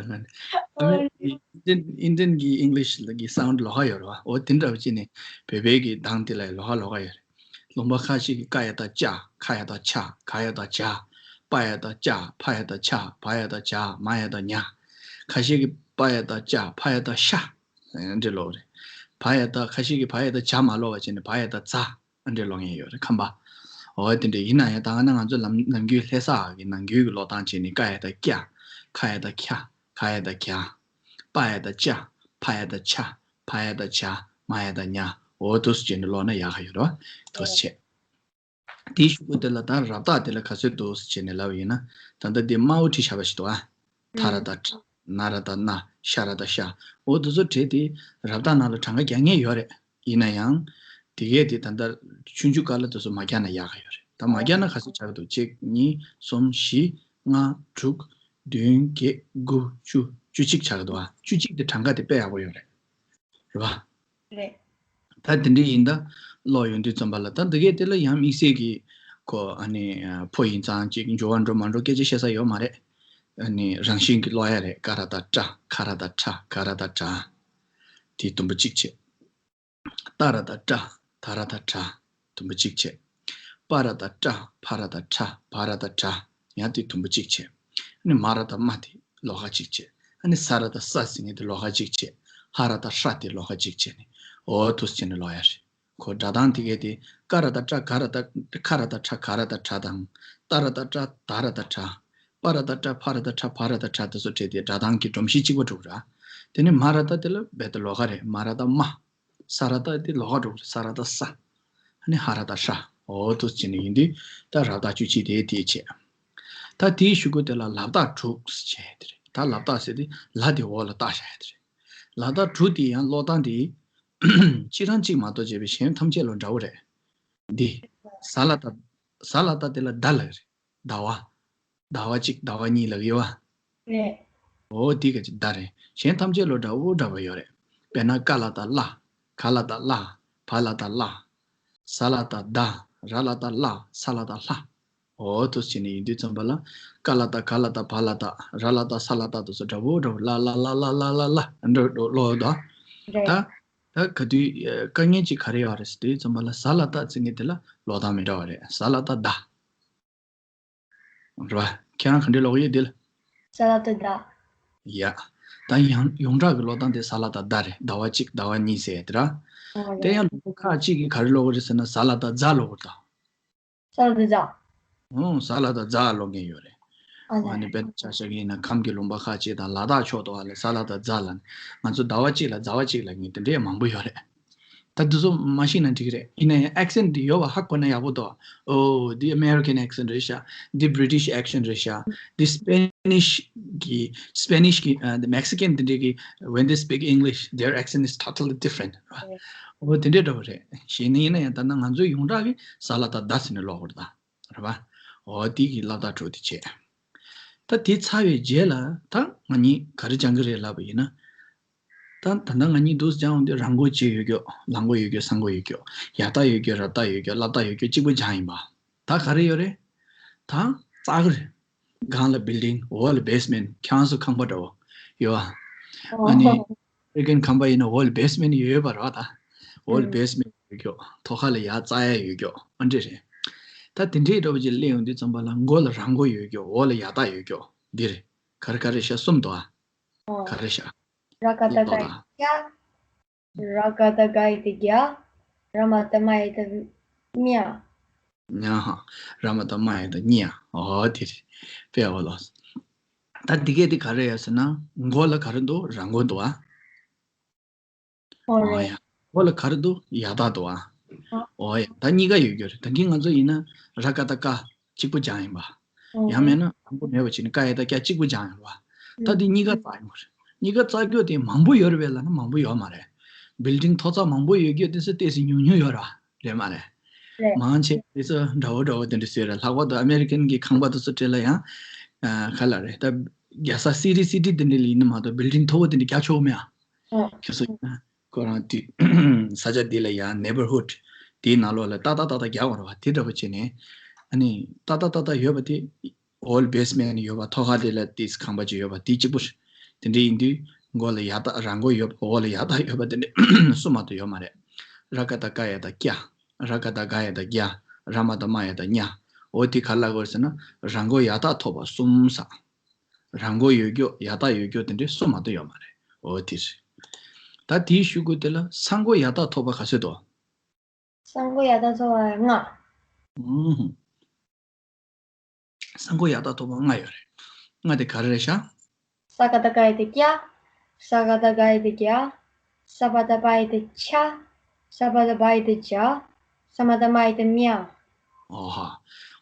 ཨིན་ཌི་ཡན་གྱི་ཨིང་ལིཤ་གི་སའུན་ཌི་ལོགས་ཀ་ཡོད་རེད་བ། འོ་དེ་འདྲ་བ་ཅིག་ནས་བོད་པའི་གི་གདངས་དེ་ལ་ལོགས་ཀ་ལོགས་ཀ་ཡོད་རེད། ལུང་པ་ཁ་ཤས་ཀྱི་ཀ་ཡ་བཏགས་ཀྱ། ཁ་ཡ་བཏགས་ཁྱ། ག་ཡ་བཏགས་གྱ། པ་ཡ་བཏགས་པྱ། ཕ་ཡ་བཏགས་ཕྱ། བ་ཡ་བཏགས་བྱ། མ་ཡ་བཏགས་མྱ། ཁ་ཤས་ཀྱི་པ་ཡ་བཏགས་པྱ། ཕ་ཡ་བཏགས་ཤ། འདྲ་ལོགས་རེད། བ་ཡ་བཏགས་ཁ་ཤས་ཀྱི་བ་ཡ་བཏགས་བྱ་མ་ལོགས་པ་བྱས་ནས་བ་ཡ་བཏགས་བཛྲ། ཨ་འདྲས་ཀློག་མཁན་ཡོད་རེད་ཁམས་པ། འོ་དེ་འདྲས་ཡིན་ན་ཡང་ད་ག་ནང་ང་ཚོ་ལམ་ནམ་རྒྱུན་ལྷ་ས་གི་ནང་རྒྱུན་གྱི་ཀློག་སྟངས་བྱས་ནས་ཀ་ཡ་བཏགས་ཀྱ། ཁ་ཡ་བཏགས་ཁྱ། ག་ཡ་བཏགས་གྱ། པ་ཡ་བཏགས་པྱ། ཕ་ཡ་བཏགས་ཕྱ། བ་ཡ་བཏགས་བྱ། མ་ཡ་བཏགས་མྱ། འོ་འདུག་སེ་བྱས་ནས་ཀློག་ན་ཡག་ག་ཡོད་རེད་བ། འདུག་སེ་བྱས། དེའི་གཞུག་གུ་དེ་ལ་ད་ར་བཏགས་དེ་ལ་ག་ཚོད་འདུག་སེ་བྱས་ནས་ལབ་པ་ཡིན་ན། ད་ལྟ་འདི་དམར་པོ་བྲིས་བཞག་པ་ཞིག་འདུག་ཨ། ཐ་ར་བཏགས་ཐྲ། ན་ར་བཏགས་ན། ཤ་ར་བཏགས་ཤ། འོ་དེ་ཚོ་བྲིས་ཏེ་རབ་བཏགས་ན་ལ་གྲངས་ཀ་རྒྱག་མཁན་ཡོད་རེད། ཡིན་ན་ཡང་དེ་གས་དེ་ད་ལྟ་ཆུང་ཆུང་སྐབས་ལ་དེ་ཚོ་མ་རྒྱག་ན་ཡག་ག་ཡོད་རེད། ད་མ་རྒྱག་ན་ག་ཚོད་ཆགས་ཀྱི་འདུག་གཅིག་གཉིས་གསུམ་བཞི་ལྔ་དྲུག་བདུན་བརྒྱད་དགུ་བཅུ། བཅུ་གཅིག་ཆགས་ཀྱི་འདུག་ཨ། བཅུ་གཅིག་དེ་གྲངས་ཀ་དེ་དཔེ་ཡག་པོ་ཡོད་རེད། རེད་པ། རེད། ད་དེ་འདྲ་ཡིན་ད། ཀློག་ཡོང་དུས་ཙམ་པ་ལ་ད་འདི་གས་དེ་ལ་ཡང་དམིགས་བསལ་གྱི་ཁོ་ཨ་ནི་ཕོ་ཡིན་ཙང་ཅིག་འགྱུར་བ་འགྲོ་མ་འགྲོ་སྐད་ཆ་བཤད་ས་ཡོད་མ་རེད། ཨ་ནི་རང་བཞིན་གྱི་ཀློག་ཡ་རེད། ཀ་ར་བཏགས་ཀྲ། ཁ་ར་བཏགས་ཁྲ། ག་ར་བཏགས་གྲ། དེ་དུམ་བུ་གཅིག་བྱས། ཏ་ར་བཏགས་ཏྲ། ད་ར་བཏགས་དྲ། དུམ་བུ་གཅིག་བྱས། པ་ར་བཏགས་པྲ། ཕ་ར་བཏགས་ཕྲ། བ་ར་བཏགས་བྲ། ཡང་དེ་དུམ་བུ་གཅིག་བྱས། ཨ་ནི་མ་ར་བཏགས་མ་དེ་ལོགས་ཀ་གཅིག་བྱས། ཨ་ནི་ས་ར་བཏགས་སྲ་ཟེར་མཁན་དེ་ལོགས་ཀ་གཅིག་བྱས། ཧ་ར་བཏགས་ཧྲ་དེ་ལོགས་ཀ་གཅིག་བྱས་ནས། འོ་འདུག་སེ་བྱས་ནས་ཀློག་ཡ་རེད། ཁོ་སྒྲ་གདངས་དེ་གས་དེ་ཀ་ར་བཏགས་ཀྲ། ག་ར་བཏགས། ཁ་ར་བཏགས་ཁྲ། ག་ར་བཏགས་གྲ་དང་། ཏ་ར་བཏགས་ཏྲ། ད་ར་བཏགས་དྲ། པ་ར་བཏགས་པྲ། ཕ་ར་བཏགས་ཕྲ། བ་ར་བཏགས་བྲ། དེ་ཚོ་བྲིས་ཏེ་སྒྲ་གདངས་ཀྱི་སྒྲོམ་གཞི་གཅིག་པ་འགྲུབ་ར། དེ་ནས་མ་ར་བཏགས་དེ་ལ་རྦད་དེ་ལོགས་ཀ་རེད། མ་ར་བཏགས་མ། ས་ར་བཏགས་དེ་ལོགས་ཀ་འགྲོ་གི་རེད། ས་ར་བཏགས་ས། ཨ་ནི་ཧ་ར་བཏགས་ཧྲ། འོ་འདུག་སེ་བྱས་ནས་ཡིན་དུས་ད་རབ་བཏགས་བཅུ་གཅིག་དེ་དེ་བྱས། ད་དེའི་གཞུག་གུ་དེ་ལ་ལ་བཏགས་དྲུག་ཟེར་བྱས་དེ་རེད། ད་ལ་བཏགས་ཟེར་དེ་ལ་དེ་འོག་ལ་བཏགས་བཞག་ཡ་དེ་རེད། ལ་བཏགས་དྲུག་དེ་ཡང་ཀློག་སྟངས་དེ་གཅིག་རང་གཅིག་མ་གཏོགས་བྱས་པའི་གཞན་ཐམས་ཅད་ལ་འདྲ་བོ་རེད། འདི་ཟ་ལ་བཏགས། ཟ་ལ་བཏགས་དེ་ལ་ཟླ་ལབ་རེད། ཟླ་བ། ཟླ་བ་གཅིག་ཟླ་བ་གཉིས་ལབ་ཡོད་པ། རེད། འོ་དེ་ག་ཅིག་ཟླ་རེད། གཞན་ཐམས་ཅད་ལ་འདྲ་བོ་འདྲ་བོ་ཡོད་རེད། དཔེར་ན་ཀ་ལ་བཏགས་ཀླ། ག་ལ་བཏགས་གླ། བ་ལ་བཏགས་བླ། ས་ལ་བཏགས་ཟླ། ར་ལ་བཏགས་རླ། ས་ལ་བཏགས་ལྷ། འོ་འདུག་སེ་བྱས་ནས་ཡིན་དུས་ཙམ་པ་ལ་ཀ་ལ་བཏགས་ག་ལ་བཏགས་བ་ལ་བཏགས་ར་ལ་བཏགས་ས་ལ་བཏགས་དེ་ཚོ་འདྲ་བོ་འདྲ་བོ། ལ་ལ་ལ་ལ་ལ་ལ་ལ་འདྲ་བོ་ཀློག་ཡོད་དོ། རེད། ད་ད་ག་དུས་དཀའ་ངལ་ཅིག་ག་རེ་ཡོད་རེད་ཟེར་དུས་ཙམ་པ་ལ་ཟ་ལ་བཏགས་ཟེར་མཁན་དེ་ལ་ཀློག་སྟངས་མི་འདྲ་བ་རེད། ཟ་ལ་བཏགས་ཟླ། རེད་པ། ཁྱེད་རང་ག་འདྲས་ཀློག་གི་ཡོད་འདི་ལ། ཟ་ལ་བཏགས་ཟླ། ཡ། ད་ཡང་ཡོངས་གྲགས་ཀྱི་ཀློག་སྟངས་དེ་ཟ་ལ་བཏགས་ཟླ་རེད། ཟླ་བ་གཅིག་ཟླ་བ་གཉིས་ཟེར་ཡ་དེ་ར། ཨོ་དེ་རེད། ཡང་ལུང་པ་ཁག་ཅིག་གིས་ག་རེ་ཀློག་གི་རེད་ཟེར་ན་ཟ་ལ་བཏགས་ཛ་ཀློག་གི་རེད་ད། ཟ་ལ་བཏགས་ཛ། ཨོ་ཟ་ལ་བཏགས་ཛ་ཀློག་མཁན་ཡོད་རེད། ཨ་ཨ་ནི་ལ། དཔེར་ན་ཆ་བཞག་གི་ཡིན་ན་ཁམས་ཀྱི་ལུང་པ་ཁག་ཅིག་དང་ལ་དྭགས་ཕྱོགས་དུ་བ་ལ་ཟ་ལ་བཏགས་ཛ་ལབ་ནས། ང་ཚོ་ཟླ་བ་གཅིག་ལ་ཟླ་བ་གཅིག་ལབ་མཁན་དེ་འདྲས་མང་པོ་ཡོད་རེད། ད་འདི་ཚོ་མ་ཤེས་ན་འགྲིག་གི་རེད། ཡིན་ན་ཡང་accent་འདི་ཡོད་པ་ཧ་གོ་ན་ཡག་པོ་འདུག་ཨོ་འདི་American accent་རེད་ཤག་འདི་British accent་རེད་ཤག་འདི་Spanish་གི་Spanish་གི་ཨ་འདི་Mexican་འདི་འདྲས་ཀྱི་when they speak English, their accent is totally different། ཨོ་དེ་འདྲས་འདྲ་པོ་རེད། གཞན་ནི་ཡིན་ན་ཡང་ད་ནང་ང་ཚོའི་ཡོངས་གྲགས་ཀྱི་ཟ་ལ་བཏགས་ཟླ་ཟེར་ནས་ཀློག་དགོས་རེད་ད། རེད་པ། འོ་དེ་གི་ལ་བཏགས་དྲུག་དེ་བྱས། ད་དེ་ཚར་བའི་རྗེས་ལ་ད་ང་གཉིས་ག་རེ་སྦྱང་གི་རེད་ལབ་པ་ཡིན་ན། ད་ད་ལྟ་ང་གཉིས་འདུག་སྦྱང་འོང་དུས་ར་མགོ་གཅིག་ཡོད་རྒྱུ། ལ་མགོ་ཡོད་རྒྱུ། ས་མགོ་ཡོད་རྒྱུ། ཡ་བཏགས་ཡོད་རྒྱུ། ར་བཏགས་ཡོད་རྒྱུ། ལ་བཏགས་ཡོད་རྒྱུ་གཅིག་པུ་སྦྱངས་ཡིན་པ། ད་ག་རེ་ཡོད་རེད། ད་རྩྭ་གི་རེད། སྒང་ལ་building། འོག་ལ་basement། ཁྱེད་རང་ཚོ་ཁང་པ་འདྲ་བོ་ཡོད་པ། ཨ་ནི་American་ཁང་པ་ཡིན་ན་འོག་ལ་basement་ཡོད་པ་རེད་པ། ད་འོག་ལ་basement་ཡོད་རྒྱུ། ཐོག་ཁ་ལ་ཡ་རྩྭ་ཡ་ཡོད་རྒྱུ། ཨ་འདྲས་རེད། ད་དེ་འདྲས་འདྲ་བོ་ཅིག་སླེབས་ཡོང་དུས་ཙམ་པ་ལ་མགོ་ལ་ར་མགོ་ཡོད་རྒྱུ། འོག་ལ་ཡ་བཏགས་ཡོད་རྒྱུ། འདི་རེད། ག་རེ་ག་རེ་ཤག་གསུམ་འདུག་ཨ། ཨོ། ག་རེ་ཤག་ར་ག་བཏགས་རྒྱ། ར་ག་བཏགས་རྒ་ཡ་བཏགས་རྒྱ། ར་མ་བཏགས་རྨ་ཡ་བཏགས་རྨྱ། ཉ་ཧ། ར་མ་བཏགས་རྨ་ཡ་བཏགས་རྨྱ། ཨོ་དེ་རེད། དཔེ་ཡག་པོ་ལོས། ད་འདི་གས་དེ་ག་རེ་ཡོད་ཟེར་ན་མགོ་ལ་ག་རེ་འདུག་ར་མགོ་འདུག་ཨ། ཨོ་ཨོ་རེད། ཡ། མགོ་ལ་ག་རེ་འདུག་ཡ་བཏགས་འདུག་ཨ། ཨོ། ཨོ་ཡ། ད་གཉིས་ཀ་ཡོད་རྒྱུ་རེད། ད་གིན་ང་ཚོ་ཡིན་ན་ར་ག་བཏགས་རྐ་གཅིག་པུ་སྦྱངས་ཡིན་པ། ཨོ་ཡང་མེད་ན་དང་པོ་མེད་པ་བྱས་ནས་ཀ་ཡ་བཏགས་ཀྱ་གཅིག་པུ་སྦྱངས་ཡོད་པ། ད་ཨུ་དེ་གཉིས་ཀ་རྩ་ཡོང་གི་རེད། གཉིས་ཀ་རྩ་རྒྱུ་དེ་མང་པོ་ཡོད་རེད་པས་ལབ་ན་མང་པོ་ཡོད་མ་རེད། building་ཐོག་རྩེག་མང་པོ་ཡོད་རྒྱུ་དེ་ཚོ་ཏོག་ཙམ་ཉུང་ཉུང་ཡོད་རེད་པ། རེད་མ་རེད། རེད། མང་ཆེ་དེ་ཚོ་འདྲ་བོ་འདྲ་བོ་དེ་འདྲ་ཚོ་རེད། ལྷག་པར་དུ་ཨ་མེ་རི་ཀན་གྱི་ཁང་པ་དེ་ཚོ་འདྲ་ལ་ཡང་། ཨ། ག་ལབ་རེད། ད་རྒྱལ་ས་city city་དེ་འདྲ་ལ་ཡིན་ན་མ་གཏོགས་building་མཐོ་པོ་དེ་འདྲ་རྒྱག་ཆོག་གི་མེད་ཨ། ཨོ། ཁྱོད་ཚོ་ཡིན་ན་ཁོ་རང་དེ་ས་ཆ་འདི་ལ་ཡང་neighborhood་དེའི་ནང་ལོགས་ལ་ཏག་ཏག་ཏག་ཏག་རྒྱག་དགོས་རེད་པ། དེ་འདྲ་པོ་བྱས་ནས་ཨ་ནི་ཏག་ཏག་ཏག་ཏག་ཡོད་པ་དེ། འོག་ལ་basement་ཡོད་པ། ཐོག་ཁ་དེ་ལ་ཏིས་ཁང་པ་ཅིག་ཡོད་པ་དེ་གཅིག་པུ་རེད། དེ་འདྲ་ཡིན་དུས་མགོ་ལ་ཡ་བཏགས་ར་མགོ་ཡོད་པ། འོག་ལ་ཡ་བཏགས་ཡོད་པ་དེ་འདྲ་གསུམ་མ་གཏོགས་ཡོད་མ་རེད། ར་ག་བཏགས་རྐ་ཡ་བཏགས་རྐྱ། ར་ག་བཏགས་རྒ་ཡ་བཏགས་རྒྱ། ར་མ་བཏགས་རྨ་ཡ་བཏགས་རྨྱ། འོ་དེ་ག་རེ་ལབ་དགོས་ཟེར་ན་ར་མགོ་ཡ་བཏགས་ཐོབ་པ་གསུམ་ཟེར། ར་མགོ་ཡོད་རྒྱུ། ཡ་བཏགས་ཡོད་རྒྱུ་དེ་འདྲ་གསུམ་མ་གཏོགས་ཡོད་མ་རེད། འོ་དེ་རེད། ད་དེའི་གཞུག་གུ་དེ་ལ་ས་མགོ་ཡ་བཏགས་ཐོབ་པ་ག་ཚོད་འདུག་ས་མགོ་ཡ་བཏགས་ཐོབ་པ་ལྔ། ཨུ་ཧུ། ས་མགོ་ཡ་བཏགས་ཐོབ་པ་ལྔ་ཡོད་རེད། ལྔ་དེ་ག་རེ་རེད་ཤག་ས་ག་བཏགས་སྐ་ཡ་བཏགས་སྐྱ། ས་ག་བཏགས་སྒ་ཡ་བཏགས་སྒྱ། ས་བ་བཏགས་སྦ་ཡ་བཏགས་སྦྱ། ས་བ་བཏགས་སྦ་ཡ་བཏགས་སྦྱ། ས་མ་བཏགས་སྨ་ཡ་བཏགས་སྨྱ། ཨོ་ཧ།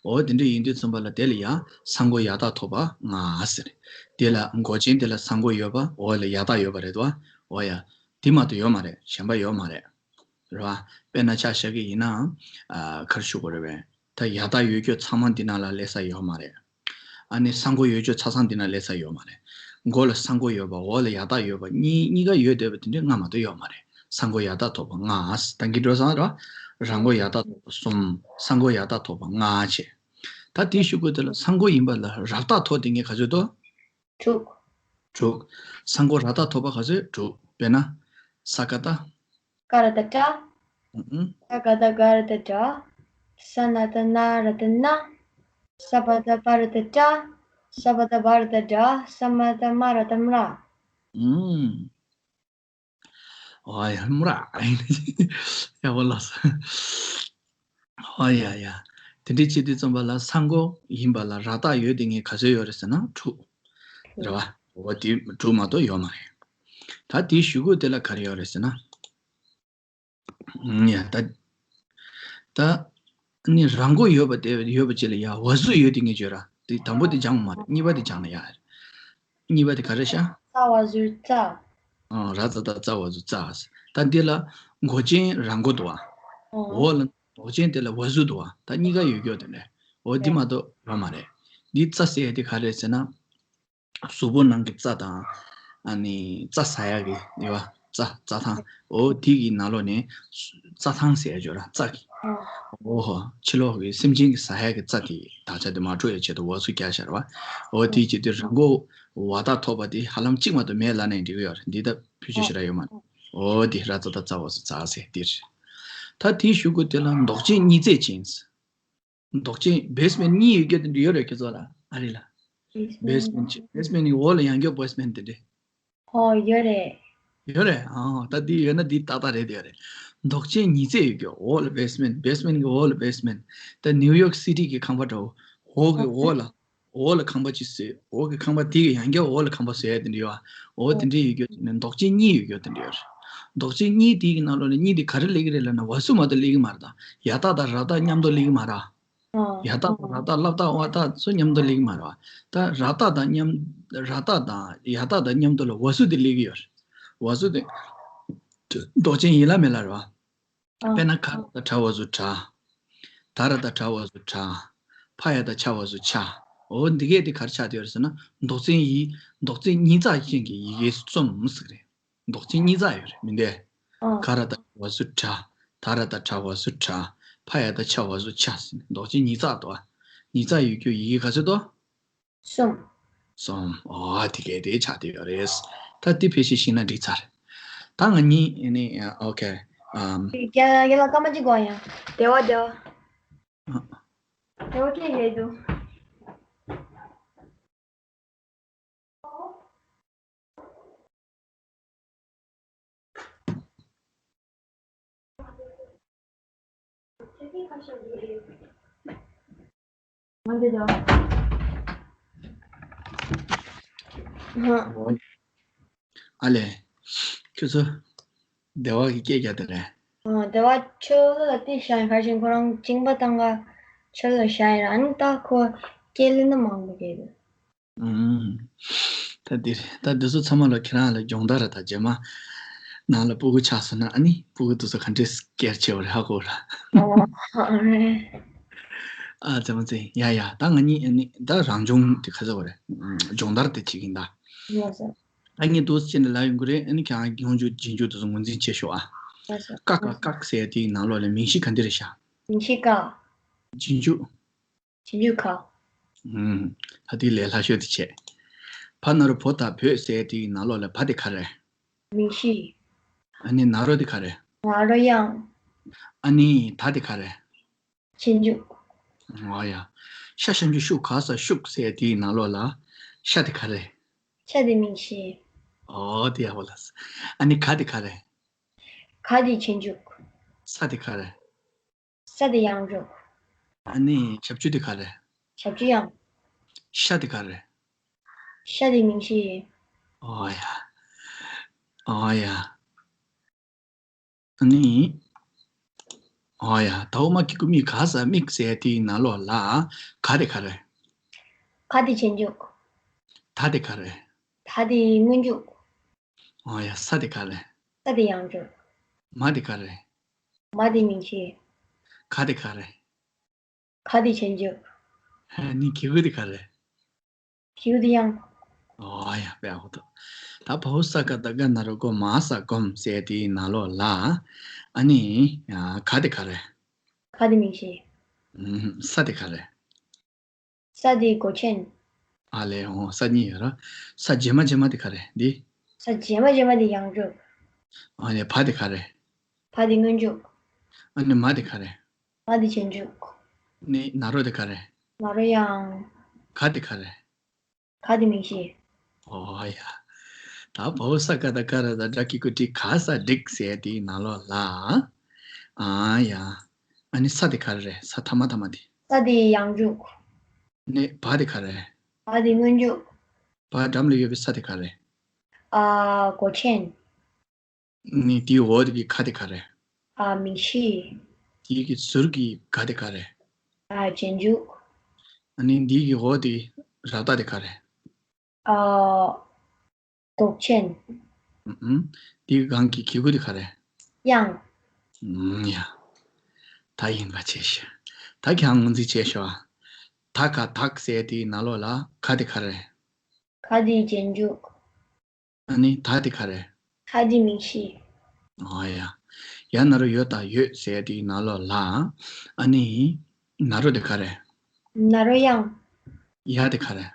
འོ་དེ་འདྲ་ཡིན་དུས་ཙམ་པ་ལ་དེ་ལ་ཡང་ས་མགོ་ཡ་བཏགས་ཐོབ་པ་ང་ཟེར། དེ་ལ་མགོ་ཅན་དེ་ལ་ས་མགོ་ཡོད་པ་འོ་ལ་ཡ་བཏགས་ཡོད་པ་རེད་དོ། འོ་ཡ། དེ་མ་གཏོགས་ཡོད་མ་རེད། གཞན་པ་ཡོད་མ་རེད། རེད་བ། དཔེར་ན་ཆ་བཞག་གི་ཡིན་ན། ཨ། ག་རེ་ཞུ་དགོས་རེད་པས། ད་ཡ་བཏགས་ཡོད་རྒྱུ་ཚང་མ་འདི་ནང་ལ་སླེབས་ས་ཡོད་མ་རེད། ཨ་ནི་ས་མགོ་ཡོད་རྒྱུ་ཆ་ཚང་འདི་ནང་སླེབས་ས་ཡོད་མ་རེད། མགོ་ལ་ས་མགོ་ཡོད་པ་འོག་ལ་ཡ་བཏགས་ཡོད་པ་གཉིས་གཉིས་ཀ་ཡོད་བསྡད་པ་དེ་འདྲའི་ལྔ་མ་གཏོགས་ཡོད་མ་རེད། ས་མགོ་ཡ་བཏགས་ཐོབ་པ་ལྔ། ད་གིན་འགྲོ་སོང་ར། ར་མགོ་ཡ་བཏགས་ཐོབ་པ་གསུམ། ས་མགོ་ཡ་བཏགས་ཐོབ་པ་ལྔ་བྱས། ད་དེའི་གཞུག་གུ་དེ་ལ་ས་མགོ་ཡིན་པ་ལ་ར་བཏགས་ཐོབ་དེ་ངས་ག་ཚོད་འདུག་དྲུག་དྲུག་ས་མགོ་ར་བཏགས་ཐོབ་པ་ག་ཚོད། དྲུག་དཔེར་ན། ས་ཀ་བཏགས། ཀ་ར་བཏགས་སྐྲ། ཨུ་ཨུ། ས་ཀ་བཏགས་སྒ་ར་བཏགས་སྒྲ། ས་ན་བཏགས་སྣ་ར་བཏགས་སྣ། ས་པ་བཏགས་སྤ་ར་བཏགས་སྤྲ། ས་བ་བཏགས་སྦ་ར་བཏགས་སྦྲ། ས་མ་བཏགས་སྨ་ར་བཏགས་སྨྲ། ཨུམ། ཨོ་ཡ་སྨྲ། ཡག་པོ་ལགས་སོ། ཨོ་ཡ་ཡ། དེ་འདྲའི་བྱེད་དུས་ཙམ་པ་ལ་ས་མགོ་ཡིན་པ་ལ་ར་བཏགས་ཡོད་དེ་ངས་ག་ཚོད་ཡོད་རེད་ཟེར་ན་དྲུག་རེད་བ། འོ་དེ་དྲུག་མ་གཏོགས་ཡོད་མ་རེད། ད་དེའི་གཞུག་གུ་དེ་ལ་ག་རེ་ཡོད་རེད་ཟེར་ན། ཨུམ། ཡ་ད། ད། ནི་ར་མགོ་ཡོད་པ་དེ་ཡོད་པ་ཅིག་ལ་ཡ་བ་ཟུར་ཡོད་དེ་ངས་བརྗོད་ར། དེ་དང་པོ་དེ་སྦྱངས་མ་རེད། གཉིས་པ་དེ་སྦྱངས་ན་ཡ་རེད། གཉིས་པ་དེ་ག་རེ་ཤག་ཙ་བ་ཟུར་ཙ། ཨ། ར་ཙ་བཏགས་ཙ་བ་ཟུར་ཙ། ད་འདི་ལ་མགོ་ཅན་ར་མགོ་འདུག་བ། ཨོ། འོག་ལ་འདོགས་ཅན་དེ་ལ་བ་ཟུར་འདུག་བ། ད་གཉིས་ཀ་ཡོད་རྒྱུ་དེ་འདྲ། འོ་འདི་མ་གཏོགས་ཡོད་མ་རེད། འདི་ཙ་ཟེར་ཡ་དེ་ག་རེ་ཟེར་ན། གཟུགས་པོ་ནང་གི་རྩ་དང་། ཨ་ནི་རྩ་ཟ་ཡག་གི་ཡོད་པ། རྩ་རྩ་ཐང་། འོ་དེ་གི་ནང་ལོགས་ནས་རྩ་ཐང་ཟེར་ཡག་ཡོད་ར། རྩ་གི། འོ་ཧོ། ཕྱི་ལོགས་ཀྱི་སེམས་ཅན་གྱི་ཟ་ཡག་གི་རྩ་དེ་དག་ཆ་དེ་མ་འཕྲོད་ཡག་ཆེད་དུ་བ་ཟུར་བརྒྱབ་བཞག་ར་བ། འོ་དེ་བྱེད་དུས་ར་མགོ་བ་བཏགས་ཐོབ་པ་དེ་ཧ་ལམ་གཅིག་མ་གཏོགས་མེད་ལབ་ན་འགྲིག་གི་ཡོད་རེད། འདི་ད་ཕལ་ཆེར་ཞེ་དྲག་ཡོད་མ་རེད། འོ་དེ་ར་ཙ་བཏགས་རྩ་བ་ཟུར་རྩ་ཟེར་དེ་རེད། ད་དེའི་གཞུག་གུ་དེ་ལ་འདོགས་ཅན་གཉིས་བརྩེགས་ཅན། འདོགས་ཅན་བེ་སི་མེན་ཊི་གཉིས་ཡོད་རྒྱུ་དེ་འདྲ་ཡོད་རེད་ཁྱེད་ཚོ་ལ། ཨ་རི་ལ། བེ་སི་མེན་ཊི་བེ་སི་མེན་ཊི་གཉིས། བེ་སི་མེན་ཊི་གཉིས་འོག་ལ་ཡང་བསྐྱར་བེ་སི་མེན་ཊི་དེ་འདྲ། ཨོ་ཡོད་རེད། ཡོད་རེད། ཨ་ད་འདི་ཡོད་ན་འདི་ཏག་ཏག་རེད། དེ་ཡོད་རེད། འདོགས་ཅན་གཉིས་བརྩེགས་ཡོད་རྒྱུ། འོག་ལ་བེ་སི་མེན་ཊི། བེ་སི་མེན་ཊི་གི་འོག་ལ་བེ་སི་མེན་ཊི། ད་ནིའུ་ཡོག་སི་ཊི་གི་ཁང་པ་འདྲ་བོ། འོག་གི་འོག་ལ། འོག་ལ་ཁང་པ་གཅིག་བཟོས། འོག་གི་ཁང་པ་དེ་གི་ཡང་བསྐྱར་འོག་ལ་ཁང་པ་བཟོ་ཡ་དེ་འདྲ་ཡོད། འོ་དེ་འདྲ་ཡོད་རྒྱུ་དེ་ནི་འདོགས་ཅན་གཉིས་ཡོད་རྒྱུ་དེ་འདྲ་ཡོད་རེད། འདོགས་ཅན་གཉིས་དེ་གི་ནང་ལོགས་ནས་གཉིས་དེ་ག་རེ་སླེབས་ཀྱི་རེད་ལབ་ན་བ་ཟུར་མ་གཏོགས་སླེབས་ཀྱི་མ་རེད་ད། ཡ་བཏགས་དང་ར་བཏགས་མཉམ་དུ་སླེབས་ཀྱི་མ་རེད། ཨ། ཡ་བཏགས་དང་ར་བཏགས་ལ་བཏགས་ཝ་བཏགས་སུ་མཉམ་དུ་སླེབས་ཀྱི་མ་རེད་བ། ད་ར་བཏགས་དང་མཉམ། ར་བཏགས་དང་ཡ་བཏགས་དང་མཉམ་དུ་ལ་བ་ཟུར་དེ་སླེབས་ཀྱི་ཡོད་རེད། བ་ཟུར་དེ་འདོགས་ཅན་ཡིན་ལ་མེད་ལ་རེད་བ། ཨ། དཔེར་ན་ག་ར་བཏགས་གྲ་བ་ཟུར་གྲ། ད་ར་བཏགས་གྲ་བ་ཟུར་གྲ། ཕ་ཡ་བཏགས་ཕྱ་བ་ཟུར་ཕྱ། འོ་འདི་གས་དེ་ག་རེ་ཆགས་བསྡད་ཡོད་རེད་ཟེར་ན་འདོགས་ཅན་ཡིན། འདོགས་ཅན་གཉིས་བརྩེགས་ཅན་གྱི་ཡི་གེ་གསུམ་ཟེར་གྱི་རེད། འདོགས་ཅན་གཉིས་བརྩེགས་ཡོད་རེད་མི་འདུག་ཨ། ག་ར་བཏགས་གྲ་བ་ཟུར་གྲ། ད་ར་བཏགས་གྲ་བ་ཟུར་གྲ། ཕ་ཡ་བཏགས་ཕྱ་བ་ཟུར་ཕྱ་ཟེར་ནས་འདོགས་ཅན་གཉིས་བརྩེགས་འདུག་ཨ། གཉིས་བརྩེགས་ཡོད་རྒྱུ་ཡི་གེ་ག་ཚོད་འདུག་གསུམ། གསུམ། ཨོ་དེ་གས་དེ་ཆགས་བསྡད་ཡོད་རེད། ད་དེ་ཕལ་ཆེར་ཤེས་ན་འགྲིག་ཚར། ད་ང་གཉིས་ནི་ཨོ་ཁེ། ཨམ། རྒྱ་རྒྱ་ལ་སྐར་མ་གཅིག་དགོས་ཡ། བདེ་བ་བདེ་བ། ཨ། བདེ་བ་སྐད་ཡོད་འདུག་ཨ་ལེ། ཁྱོད་ཚོ་བདེ་བ་གི་སྐད་རྒྱག་དེ་རེད། ཨ། བདེ་བ་ཁྱོད་ལ་དེ་ཤ་ཡིན། ག་རེ་བྱས་ཁོ་རང་གཅིན་པ་བཏང་ག་ཁྱོད་ལ་ཤ་ཡིན་ར། ཨ་ནི་ད་ཁོ་སྐད་ལེན་ན་མང་པོ་སྐད་འདུག་ཨུམ། ད་འདི་རེད། ད་འདི་ཚོ་ཚང་མ་ལ་ཁྱེད་རང་ལ་སྦྱོང་བརྡར་རེད། ད་རྗེས་མ་ནང་ལ་སྤུ་གུ་ཆགས་སོང་ན་ཨ་ནི་སྤུ་གུ་དེ་ཚོ་ག་འདྲས་སྐད་ཆེ་བ་རེད་ཧ་གོ་ར། ཨོ་རེད། ཨ་ཙམ་ཙེ་ཡ་ཡ། ད་ང་གཉིས་ཨ་ནི་ད་རང་སྦྱོང་དེ་ག་ཚོད་བ་རེད། སྦྱོང་བརྡར་དེ་བྱེད་ཀྱིན་ད། ཡ་ས། ད་ངས་འདུག་སེ་བྱས་ནས་ལབ་ཡོང་གི་རེད། ཨ་ནི་ཁྱེད་རང་སྙོན་འཇུག་རྗེས་འཇུག་དེ་ཚོ་ངོས་འཛིན་བྱེད་ཤོག་ཨ། ཡ་ས། ཀ་ཀ་ཀ་ཟེར་ཡ་དེའི་ནང་ལོགས་ལ་མིང་གཞི་ག་འདི་རེད་ཤག་མིང་གཞི་ཀ། རྗེས་འཇུག་རྗེས་འཇུག་ག། ཨུམ། ད་དེ་ལས་སླ་ཤོས་དེ་བྱས། ཕ་ན་རོ་བོ་ད་བོད་ཟེར་དེའི་ནང་ལོགས་ལ་བ་དེ་ག་རེ། མིང་གཞི། ཨ་ནི་ན་རོ་དེ་ག་རེ། ན་རོ་དབྱངས། ཨ་ནི་ད་དེ་ག་རེ། རྗེས་འཇུག་ཨོ་ཡ། ཤ་ཞབས་ཀྱུ་ཤུ་ག་ས་ཤུག་ཟེར་དེའི་ནང་ལོགས་ལ་ཤ་དེ་ག་རེ། ཤ་དེ་མིང་གཞི། ཨོ་དེ་ཡག་པོ་ལ། ཨ་ནི་ག་དེ་ག་རེ། ག་དེ་རྗེས་འཇུག་ས་དེ་ག་རེ། ས་དེ་ཡང་འཇུག་ཨ་ནི་ཞབས་ཀྱུ་དེ་ག་རེ། ཞབས་ཀྱུ་ཡང་། ཤ་དེ་ག་རེ། ཤ་དེ་མིང་གཞི། ཨོ་ཡ། ཨོ་ཡ། ཨ་ནི། ཨོ་ཡ། ད་འོ་མ་གི་ཀུ་མི་ག་ས་མིག་ཟེར་དེའི་ནང་ལོགས་ལ་ག་དེ་ག་རེད། ག་དེ་རྗེས་འཇུག་ད་དེ་ག་རེད། ད་དེ་སྔོན་འཇུག་ཨོ་ཡ། ས་དེ་ག་རེད། ས་དེ་ཡང་འཇུག་མ་དེ་ག་རེད། མ་དེ་མིང་གཞི། ག་དེ་ག་རེད། ག་དེ་རྗེས་འཇུག་ཧ་ནི་གི་གུ་དེ་ག་རེད། གི་གུ་དེ་ཡང་། ཨོ་ཡ། དཔེ་ཡག་པོ་འདུག་ད་བ་འོག་ས་ཀ་བཏགས་སྒ་ན་རོ་སྒོ་མ་ས་སྒོམ་ཟེར་དེའི་ནང་ལོགས་ལ། ཨ་ནི་ཡ་ག་དེ་ག་རེད། ག་དེ་མིང་གཞི། ཨུམ། ས་དེ་ག་རེད། ས་དེ་མགོ་ཅན། ཨ་ལས། འོ་ས་གཉིས་ཡོད་ར། ས་རྗེས་མ་རྗེས་མ་དེ་ག་རེད་འདི། ས་རྗེས་མ་རྗེས་མ་དེ་ཡང་འཇུག་ཨ་ནི་བ་དེ་ག་རེད། བ་དེ་སྔོན་འཇུག་ཨ་ནི་མ་དེ་ག་རེད། མ་དེ་རྗེས་འཇུག་ནི་ན་རོ་དེ་ག་རེད། ན་རོ་ཡང་། ག་དེ་ག་རེད། ག་དེ་མིང་གཞི། ཨོ་ཡ། ད་བ་འོག་ས་ཀ་བཏགས་སྒ་ར་བཏགས་སྒྲ་གི་གུ་འགྲིག་ག་ས་འགྲིག་ཟེར་དེའི་ནང་ལོགས་ལ། ཨ་ཡ། ཨ་ནི་ས་དེ་ག་རེ་རེད། ས་མཐའ་མ་མཐའ་མ་དེ། ས་དེ་ཡང་འཇུག་ནི་བ་དེ་ག་རེད། བ་དེ་སྔོན་འཇུག་བ་འགྲམ་ལ་ཡོད་པའི་ས་དེ་ག་རེད། ཨ། མགོ་ཅན། ནི་དེའི་འོག་དེ་གི་ག་དེ་ག་རེད། ཨ། མིང་གཞི། དེའི་གི་ཟུར་གི་ག་དེ་ག་རེད། ཨ། རྗེས་འཇུག་ཨ་ནི་འདི་གི་འོག་དེ་ར་བཏགས་དེ་ག་རེད། ཨ། འདོགས་ཅན། ཨུམ། འདི་གི་སྒང་གི་གི་གུ་དེ་ག་རེད། ཡང་། ཨུམ། ཡ། ད་ཡིན་པ་བྱས་ཤག་ད་ཁྱེད་རང་ངོས་འཛིན་བྱས་ཤོག་ད་ག་དག་ཟེར་དེའི་ནང་ལོགས་ལ་ག་དེ་ག་རེད། ག་དེ་རྗེས་འཇུག་ཨ་ནི་ད་དེ་ག་རེད། ད་དེ་མིང་གཞི། ཨོ་ཡ། ཡ་ན་རོ་ཡོ་ད་ཡོད་ཟེར་དེའི་ནང་ལོགས་ལ། ཨ་ནི་ན་རོ་དེ་ག་རེད། ན་རོ་ཡང་། ཡ་དེ་ག་རེད།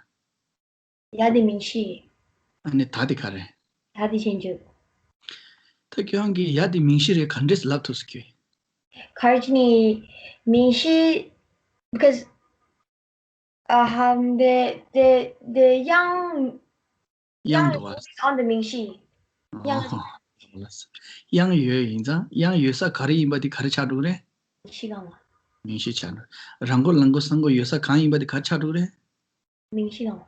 ཡ་དེ་མིང་གཞི། ཨ་ནི་ད་དེ་ག་རེད། ད་དེ་རྗེས་འཇུག་ད་ཁྱོད་རང་གིས་ཡ་དེ་མིང་གཞི་རེད་ག་འདྲས་ལབ་ཐུབ་སོང་ཁྱོད། ག་རེ་བྱས་ནས་མིང་གཞི། because ཨ་ཧམ། དེ་དེ་དེ་ཡང་། ཡང་འདུག་བ། ཡང་དེ་མིང་གཞི། ཡང་། ཡང་ཡོད་ཡིན་ཙང་ཡང་ཡོད་ས་ག་རེ་ཡིན་པ་དེ་ག་རེ་ཆགས་འགྲོ་གི་རེད། མིང་གཞི་གང་ལ། མིང་གཞི་ཆགས་འགྲོ། ར་མགོ་ལ་མགོ་ས་མགོ་ཡོད་ས་གང་ཡིན་པ་དེ་ག་རེ་ཆགས་འགྲོ་གི་རེད། མིང་གཞི་གང་ལ།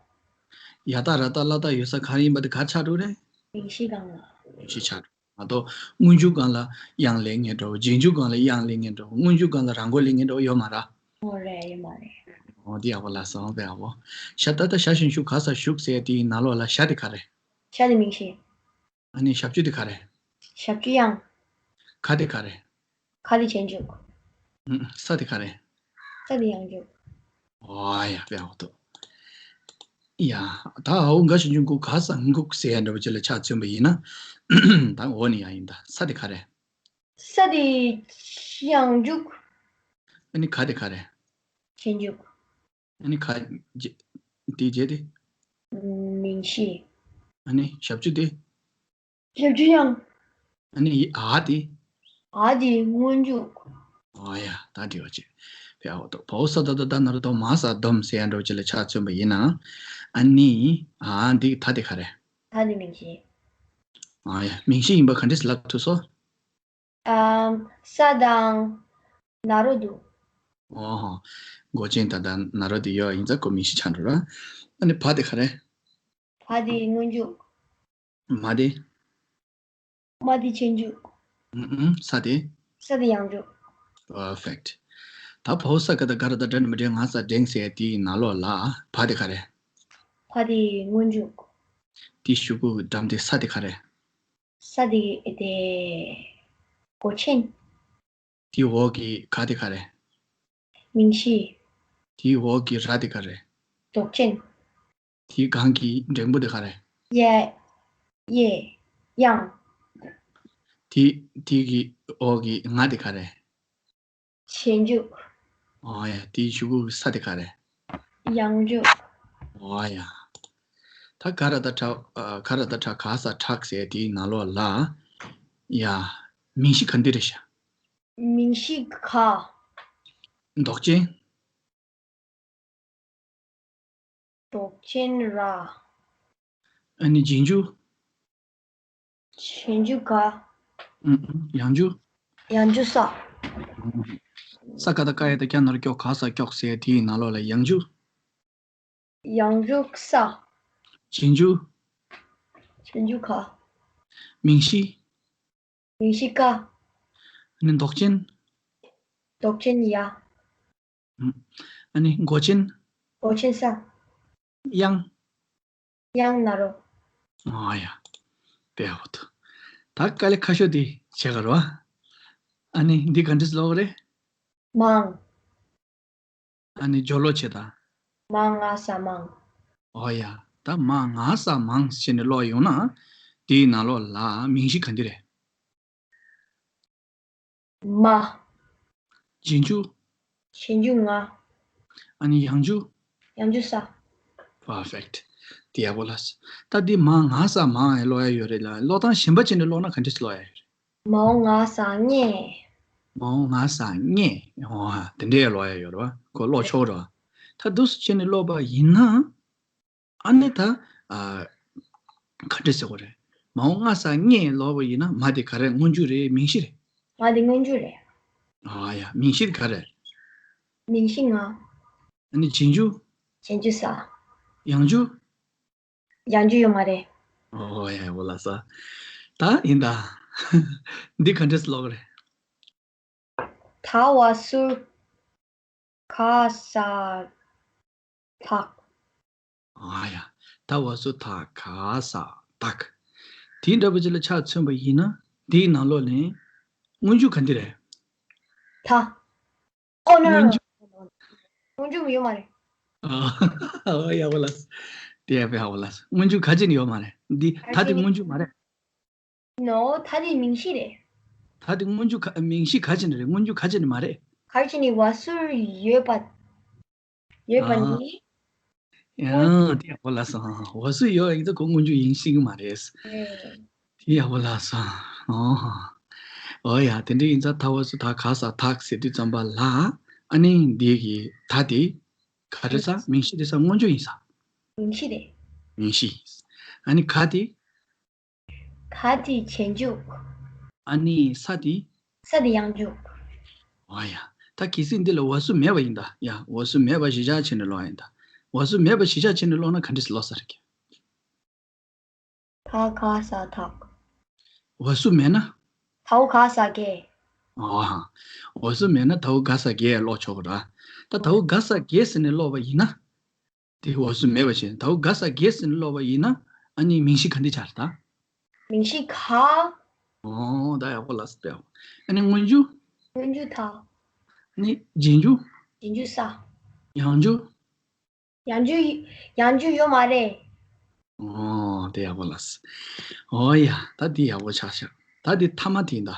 ཡ་བཏགས་ར་བཏགས་ལ་བཏགས་ཡོད་ས་ག་རེ་ཡིན་པ་དེ་ག་རེ་ཆགས་འགྲོ་གི་རེད། མིང་གཞི་གང་ལ། མིང་གཞི་ཆགས་འགྲོ། མ་གཏོགས་སྔོན་འཇུག་སྒང་ལ་ཡང་ལེན་ངེས་འགྲོ། རྗེས་འཇུག་སྒང་ལ་ཡང་ལེན་ངེས་འགྲོ། སྔོན་འཇུག་སྒང་ལ་ར་མགོ་ལེན་ངེས་འགྲོ་ཡོད་མ་རེད། འོ་རེད། ཡོད་མ་རེད། འོ་འདི་ཡག་པོ་ལབ་སོང་། དཔེ་ཡག་པོ། ཞ་ཏ་བཏགས་ཞ་ཞབས་ཀྱུ་ག་ས་བཞུགས་ཟེར་དེའི་ནང་ལོགས་ལ་ཞ་དེ་ག་རེད། ཞ་དེ་མིང་གཞི། ཨ་ནི་ཞབས་ཀྱུ་དེ་ག་རེད། ཞབས་ཀྱུ་ཡང་། ག་དེ་ག་རེད། ག་དེ་རྗེས་འཇུག་ཨུམ། ས་དེ་ག་རེད། ས་དེ་ཡང་འཇུག་ཨོ་ཡ། དཔེ་ཡག་པོ་འདུག་ཡ། ད་འོ་འགའ་ཞིག་འཇུག་གུ་ག་ས་འགུག་ཟེར་ཡ་འདྲ་པོ་ཅིག་ལ་ཆ་མཚོན་པ་ཡིན་ན། ད་འོ་ནི་ཡ་ཡིན། ད་ས་དེ་ག་རེད། ས་དེ་ཡང་འཇུག་ཨ་ནི་ག་དེ་ག་རེད། རྗེས་འཇུག་ཨ་ནི་ག་རྗེས། དེ་རྗེས་དེ། མིང་གཞི། ཨ་ནི་ཞབས་ཀྱུ་དེ། ཞབས་ཀྱུ་ཡང་། ཨ་ནི་ཨ་དེ། ཨ་དེ་སྔོན་འཇུག་ཨ་ཡ། ད་འགྲིག་པ་བྱས། དཔེ་ཡག་པོ་འདུག་བ་འོག་ས་ད་བཏགས་སྡ་ན་རོ་ད་མ་ས་སྡོམ་ཟེར་ཡ་འདྲ་པོ་ཅིག་ལ་ཆ་མཚོན་པ་ཡིན་ན། ཨ་ནི་ཨ་འདི་ད་དེ་ག་རེད། ད་དེ་མིང་གཞི། ཨ་ཡ། མིང་གཞི་ཡིན་པ་ག་འདྲས་ལབ་ཐུབ་སོང་། ཨམ། ས་དང་ན་རོ་འདུག་ཨོ་ཧོ། མགོ་ཅན་ད་ལྟ་ན་རོ་དེ་ཡོད་ཡིན་ཙང་ཁོ་མིང་གཞི་ཆགས་འགྲོ་ར། ཨ་ནི་བ་དེ་ག་རེད། བ་དེ་སྔོན་འཇུག་མ་དེ། མ་དེ་རྗེས་འཇུག་ཨུམ་ཨུམ། ས་དེ། ས་དེ་ཡང་འཇུག Perfect། ད་བ་འོག་ས་ག་བཏགས་སྒ་ར་བཏགས་སྒྲ་འགྲེང་བུ་འགྲེང་ང་ས་འགྲེང་ཟེར་དེའི་ནང་ལོགས་ལ་བ་དེ་ག་རེད། བ་དེ་སྔོན་འཇུག་དེའི་གཞུག་གུ་འགྲམ་དེ་ས་དེ་ག་རེད། ས་དེ་དེ་མགོ་ཅན། དེའི་འོག་གི་ག་དེ་ག་རེད། མིང་གཞི། དེའི་འོག་གི་ར་དེ་ག་རེད། འདོགས་ཅན། དེའི་སྒང་གི་འགྲེང་བུ་དེ་ག་རེད། ཡ། ཡེ། ཡང་། དེ་དེ་གི་འོག་གི་ང་དེ་ག་རེད། རྗེས་འཇུག་ཨོ་ཡ། དེའི་གཞུག་གུ་གི་ས་དེ་ག་རེད། ཡང་འཇུག་ཨོ་ཡ། ད་ག་ར་བཏགས་གྲ། ཨ། ག་ར་བཏགས་གྲ་ག་ས་གྲགས་ཟེར་དེའི་ནང་ལོགས་ལ། ཡ། མིང་གཞི་ག་འདི་རེད་ཤག་མིང་གཞི་ག་འདོགས་ཅན། འདོགས་ཅན་ར། ཨ་ནི་རྗེས་འཇུག་རྗེས་འཇུག་ག་ཨུམ། ཡང་འཇུག་ཡང་འཇུག་ས། ས་ག་བཏགས་སྐ་ཡ་བཏགས་སྐྱ་ན་རོ་སྐྱོ་ག་ས་སྐྱོགས་ཟེར་དེའི་ནང་ལོགས་ལ་ཡང་འཇུག་ཡང་འཇུག་ས། རྗེས་འཇུག་རྗེས་འཇུག་ག་མིང་གཞི། མིང་གཞི་ག་ཨ་ནི་འདོགས་ཅན། མདོག་ཅན་ཡ། ཨ་ནི་མགོ་ཅན། མགོ་ཅན་ས། གཡང་། གཡང་ན་རོ། ཨ་ཡ། དཔེ་ཡག་པོ་འདུག་ད་དཀའ་ལས་ཁག་ཤོས་དེ་བྱེད་ག་རོ། ཨ་ནི་འདི་ག་འདྲས་ཀློག་རེད། མང་། ཨ་ནི་སྦྱོར་ཀློག་བྱེད་དང་། མ་ང་ས་མང་། ཨོ་ཡ། ད་མ་ང་ས་མང་ཟེར་ནས་ཀློག་ཡོང་ན། དེའི་ནང་ལོགས་ལ་མིང་གཞི་ག་འདི་རེད། མ། རྗེས་འཇུག་རྗེས་འཇུག་ང་། ཨ་ནི་ཡང་འཇུག་ཡང་འཇུག་ས། Perfect། དེ་ཡག་པོ་ལ། ད་འདི་མ་ང་ས་མང་ཡང་ཀློག་ཡ་ཡོད་རེད་ལ། ཀློག་སྟངས་གཞན་པ་བྱས་ནས་ཀློག་ན་ག་འདྲས་ཀློག་ཡ་ཡོད་རེད། མ་འོ་ང་ས་ངེ། མ་འོ་ང་ས་ངེ། འོ་དེ་འདྲས་ཀློག་ཡ་ཡོད་རེད་བ། ཁོ་ཀློག་ཆོག་རེད་བ། ད་འདུག་སེ་བྱས་ནས་ཀློག་པ་ཡིན་ན། ཨ་ནི་ད། ཨ། ག་འདྲས་ཟེར་དགོས་རེད། མ་འོ་ང་ས་ངེ་ཀློག་པ་ཡིན་ན་མ་དེ་ག་རེ་སྔོན་འཇུག་རེད་མིང་གཞི་རེད། མ་དེ་སྔོན་འཇུག་རེད། ཨ་ཡ། མིང་གཞི་ག་རེ། མིང་གཞི་ང་། ཨ་ནི་རྗེས་འཇུག་རྗེས་འཇུག་ས། ཡང་འཇུག་ཡང་འཇུག་ཡོད་མ་རེད། ཨོ་ཡ་ཡ་འོ་ལ་ས། ད་ཡིན་ད། འདི་ག་འདྲས་ཀློག་རེད། ད་བ་སུ་ག་ས་དག་ཨ་ཡ། ད་བ་སུ་ད་ག་ས་དག་དེ་འདྲ་པོ་ཅིག་ལ་ཆ་མཚོན་པ་ཡིན་ན། དེའི་ནང་ལོགས་ནས་སྔོན་འཇུག་ག་འདི་རེད། ད། ཨོ་ནོ་ནོ། སྔོན་འཇུག་སྔོན་འཇུག་ཡོད་མ་རེད། ཨ་ཡག་པོ་ལ། དེ་ཡག་པོ་ཡག་པོ་ལ། སྔོན་འཇུག་ག་ཅི་ནས་ཡོད་མ་རེད། འདི་ད་དེ་སྔོན་འཇུག་མ་རེད། ནོ། ད་དེ་མིང་གཞི་རེད། ད་དེ་སྔོན་འཇུག་ག་མིང་གཞི་ག་ཅི་ནས་རེད། སྔོན་འཇུག་ག་ཅི་ནས་མ་རེད། ག་ཅི་ནས་བ་སུར་ཡོད་པ། ཡོད་པ་ཨ། ནི། ཡང་དེ་ཡག་པོ་ལ་སོང་། འོ་སུ་ཡོད་ཡིན་ཙང་ཁོ་སྔོན་འཇུག་ཡིན་ཤེས་ཀྱི་མ་རེད། ཨེ། དེ་ཡག་པོ་ལ་སོང་། ཨོ། ཨོ་ཡ། དེ་འདྲ་ཡིན་ཙང་ད་འོ་སུ་ད་ག་ས་དག་ཟེར་དུས་ཙམ་པ་ལ། ཨ་ནི་འདི་གི་ད་དེ་ག་རེ་ས། མིང་གཞི་རེད་ས། སྔོན་འཇུག་ཡིན་ས། མིང་གཞི་རེད། མིང་གཞི། ཨ་ནི་ག་དེ། ག་དེ་རྗེས་འཇུག་ཨ་ནི་ས་དེ། ས་དེ་ཡང་འཇུག་ཨ་ཡ། ད་གལ་སྲིད་འདི་ལ་འོ་སུ་མེད་པ་ཡིན་ད། ཡ། འོ་སུ་མེད་པ་གཞི་བཞག་བྱས་ནས་ཀློག་ཡིན་ད། འོ་སུ་མེད་པ་གཞི་བཞག་བྱས་ནས་ཀློག་ན་ག་འདྲས་ཀློག་ས་རེད་ཀྱི། ད་ག་ས་དག་འོ་སུ་མེད་ན། ད་འོ་ག་ས་གེ་ཨ། འོ་སུ་མེད་ན་ད་འོ་ག་ས་གེ་ཀློག་ཆོག་གི་ར། ད་ད་འོ་ག་ས་གེ་ཟེར་ནས་ཀློག་པ་ཡིན་ན། དེ་འོ་སུ་མེད་པ་བཞིན་ད་འོ་ག་ས་གེ་ཟེར་ནས་ཀློག་པ་ཡིན་ན། ཨ་ནི་མིང་གཞི་ག་འདི་ཆགས་རེད་ད། མིང་གཞི་ག་ཨོ་ད་ཡག་པོ་ལ་སི་པའོ། ཨ་ནི་སྔོན་འཇུག་སྔོན་འཇུག་ད། ཨ་ནི་རྗེས་འཇུག་རྗེས་འཇུག་ས། ཡང་འཇུག་ཡང་འཇུག་ཡང་འཇུག་ཡོད་མ་རེད། ཨོ་དེ་ཡག་པོ་ལ་སི། ཨོ་ཡ། ད་འདི་ཡག་པོ་ཆགས་ཤག་ད་འདི་ཐ་མ་དེ་ཡིན་ད།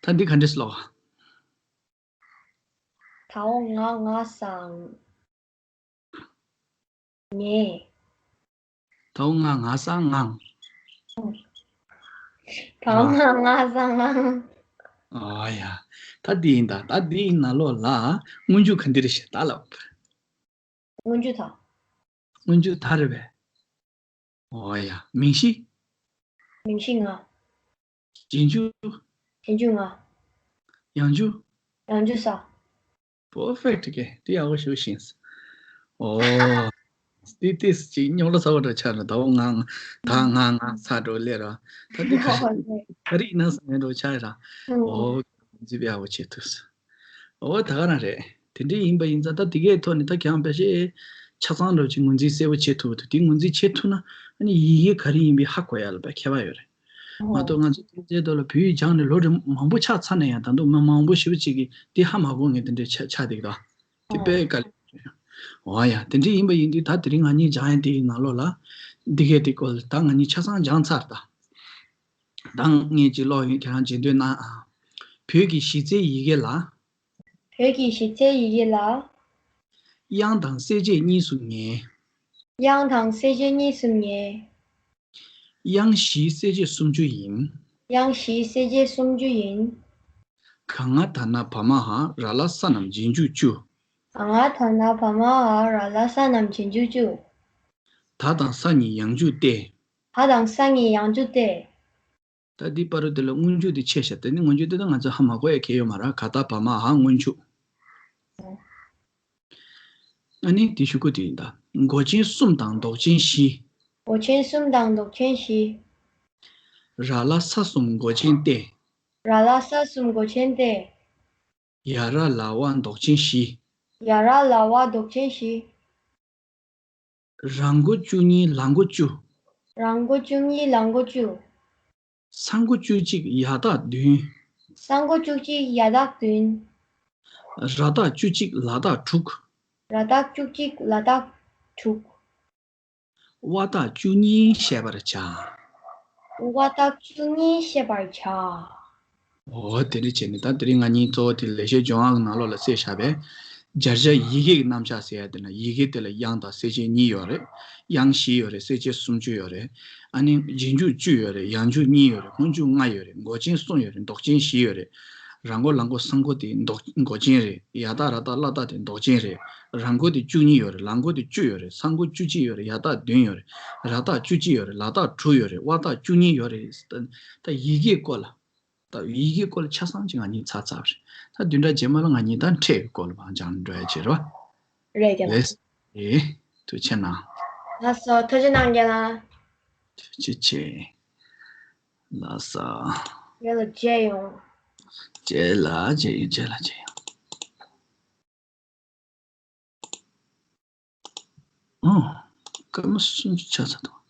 ད་འདི་ག་འདྲས་ཀློག་ད་འོ་ང་ང་ས་ངེ། ད་འོ་ང་ང་ས་ངང་། ད་འོ་ང་ང་ས་ངང་། ཨ་ཡ། ད་འདི་ཡིན་ད། ད་འདི་ཡིན་ན་ལོ་ལ་སྔོན་འཇུག་ག་འདི་རེད་ཤག་ད་ལབ། སྔོན་འཇུག་ད། སྔོན་འཇུག་ད་རེད་པས། ཨོ་ཡ། མིང་གཞི། མིང་གཞི་ང་། རྗེས་འཇུག་རྗེས་འཇུག་ང་། ཡང་འཇུག་ཡང་འཇུག་ས། པར་ཕེག་ཊི་ཀེ། དེ་ཡག་པོ་ཞེ་པོ་ཤེས། ཨོ། དེ་ཏིས་ཅིག་རྙོག་དྲ་ཚ་བོ་འདྲ་ཆགས་ན་ད་འོ་ང་ང་ད་ང་ང་ཚ་འགྲོ་ལེ་ར། ད་དེ་ག་རེ་ག་རེ་ཡིན་ན་བསམ་ཡ་འགྲོ་ཆགས་ར། ཨོ། ཟིབ་ཡག་པོ་བྱེད་ཐུབ། ཨོ་ད་ག་རང་རེད། དེ་འདྲ་ཡིན་པ་ཡིན་ཙང་ད་དེ་གའི་ཐོག་ནས་ད་ཁྱེད་རང་ཕལ་ཆེར་ཆ་ཚང་འདྲ་བོ་ཅིག་ངོས་འཛིན་གསལ་པོ་བྱེད་ཐུབ་འདུག་དེ་ངོས་འཛིན་བྱེད་ཐུབ་ན་ཨ་ནི་ཡི་གེ་ག་རེ་ཡིན་པའི་ཧ་གོ་ཡ་ལ་བས་ཁྱད་པར་ཡོད་རེད། མ་གཏོགས་ང་ཚོ་དེ་རྗེས་ཐོག་ལ་བོད་ཡིག་སྦྱངས་ནས་ལོ་རེ་མང་པོ་ཆགས་ཚར་ན་ཡང་ད་དུང་མི་མང་པོ་ཞེ་པོ་ཅིག་གིས་དེ་ཧ་མ་གོ་མཁན་དེ་འདྲ་ཆགས་ཆགས་འདུག་ད། དེ་དཔེ་དཀའ་ལས་རེད། འོ་ཡ། དེ་འདྲ་ཡིན་པ་ཡིན་དུས་ད་དེ་རིང་ང་གཉིས་སྦྱང་ཡ་དེ་ཡི་ནང་ལོགས་ལ་འདི་གས་དེ་སྐོར་ད་ང་གཉིས་ཆ་ཚང་སྦྱངས་ཚར་ད། ད་ངས་ཅིག་ཀློག་ཡོང་། ཁྱེད་རང་བརྗེད་འདོད་གནང་ཨ། བོད་ཀྱི་གཞི་རྩའི་ཡི་གེ་ལ། བོད་ཀྱི་གཞི་རྩའི་ཡི་གེ་ལ། དབྱངས་དང་གསལ་བྱེད་གཉིས་སུ་ངེས། དབྱངས་དང་གསལ་བྱེད་གཉིས་སུ་ངེས། དབྱངས་བཞིའི་གསལ་བྱེད་སུམ་ཅུ་ཡིན། དབྱངས་བཞིའི་གསལ་བྱེད་སུམ་ཅུ་ཡིན། ག་ང་ད་ན་བ་མ་འ་ར་ལ་ས་རྣམས་རྗེས་འཇུག་བཅུ། ག་ང་ད་ན་བ་མ་འ་ར་ལ་ས་རྣམས་རྗེས་འཇུག་བཅུ། ད་དང་ས་གཉིས་ཡང་འཇུག་སྟེ། ད་དང་ས་གཉིས་ཡང་འཇུག་སྟེ། ད་འདི་པར་རོ་དེ་ལ་སྔོན་འཇུག་དེ་ཆད་བཞག་དེ་ནི་སྔོན་འཇུག་དེ་ད་ང་ཚོ་ཧ་མ་གོ་ཡ་གལ་ཡོད་མ་རེད། ག་ད་བ་མ་འ་སྔོན་འཇུག་ཨ་ནི་དེ་གཞུག་གུ་དེ་ཡིན་ད། མགོ་ཅན་གསུམ་དང་འདོགས་ཅན་བཞི། མགོ་ཅན་གསུམ་དང་འདོགས་ཅན་བཞི། ར་ལ་ས་གསུམ་མགོ་ཅན་ཏེ། ར་ལ་ས་གསུམ་མགོ་ཅན་ཏེ། ཡ་ར་ལ་བ་འདོགས་ཅན་བཞི། ཡ་ར་ལ་བ་འདོགས་ཅན་བཞི། ར་མགོ་བཅུ་གཉིས་ལ་མགོ་བཅུ། ར་མགོ་བཅུ་གཉིས་ལ་མགོ་བཅུ། ས་མགོ་བཅུ་གཅིག་ཡ་བཏགས་བདུན། ས་མགོ་བཅུ་གཅིག་ཡ་བཏགས་བདུན། ར་བཏགས་བཅུ་གཅིག་ལ་བཏགས་དྲུག། ར་བཏགས་བཅུ་གཅིག་ལ་བཏགས་དྲུག། བ་བཏགས་བཅུ་གཉིས་བཤད་པར་བྱ། བ་བཏགས་བཅུ་གཉིས་བཤད་པར་བྱ། འོ་དེ་འདྲ་བྱས་ནས། ད་དེ་རིང་ང་གཉིས་གཙོ་བོ་དེ་ལེགས་བཤད་ལྗོན་དབང་གི་ནང་ལོགས་ལ་གསལ་བཞག་པའི་སྦྱར་བྱ་ཡི་གེ་གི་རྣམ་གཞག་ཟེར་ཡ་དེ་ན། ཡི་གེ་དེ་ལ་དབྱངས་དང་གསལ་བྱེད་གཉིས་ཡོད་རེད། དབྱངས་བཞི་ཡོད་རེད། གསལ་བྱེད་སུམ་ཅུ་ཡོད་རེད། ཨ་ནི་རྗེས་འཇུག་བཅུ་ཡོད་རེད། ཡང་འཇུག་གཉིས་ཡོད་རེད། སྔོན་འཇུག་ལྔ་ཡོད་རེད། འགོག་ཅན་གསུམ་ཡོད་རེད། འདོགས་ཅན་བཞི་ཡོད་རེད། ར་མགོ་ལ་མགོ་ས་མགོ་དེ་འདོགས་འགོག་ཅན་རེད། ཡ་བཏགས་ར་བཏགས་ལ་བཏགས་དེ་འདོགས་ཅན་རེད། ར་མགོ་དེ་བཅུ་གཉིས་ཡོད་རེད། ལ་མགོ་དེ་བཅུ་ཡོད་རེད། ས་མགོ་བཅུ་གཅིག་ཡོད་རེད། ཡ་བཏགས་བདུན་ཡོད་རེད། ར་བཏགས་བཅུ་གཅིག་ཡོད་རེད། ལ་བཏགས་དྲུག་ཡོད་རེད། བ་བཏགས་བཅུ་གཉིས་ཡོད་རེད། ད་ད་ཡི་གེའི་སྐོར་ལ། ད་ཡི་གེའི་སྐོར་ལ་ཆ་ཚང་ཅིག་ང་གཉིས་ཚར་ཚར་བ་རེད། ད་བདུན་ཕྲག་རྗེས་མ་ལ་ང་གཉིས་ད་ཕྲད་ཀྱི་སྐོར་ལ་མར་སྦྱང་འགྲོ་ཡ་བྱེད་རོགས། རེད་རྒན་ལགས། ལགས། ཨེ། ཐུགས་རྗེ་གནང་། ལགས་སོ། ཐུགས་རྗེ་གནང་རྒན་ལགས། ཐུགས་རྗེ་ཆེ། ལགས་སོ། རྒན་ལགས་མཇལ་ཡོང་། མཇལ་ལ་མཇལ་ཡོང་། མཇལ་ལ་མཇལ་ཡོང་། ཨོ། སྐར་མ་སུམ་ཅུ་ཆགས་ཚར་འདུག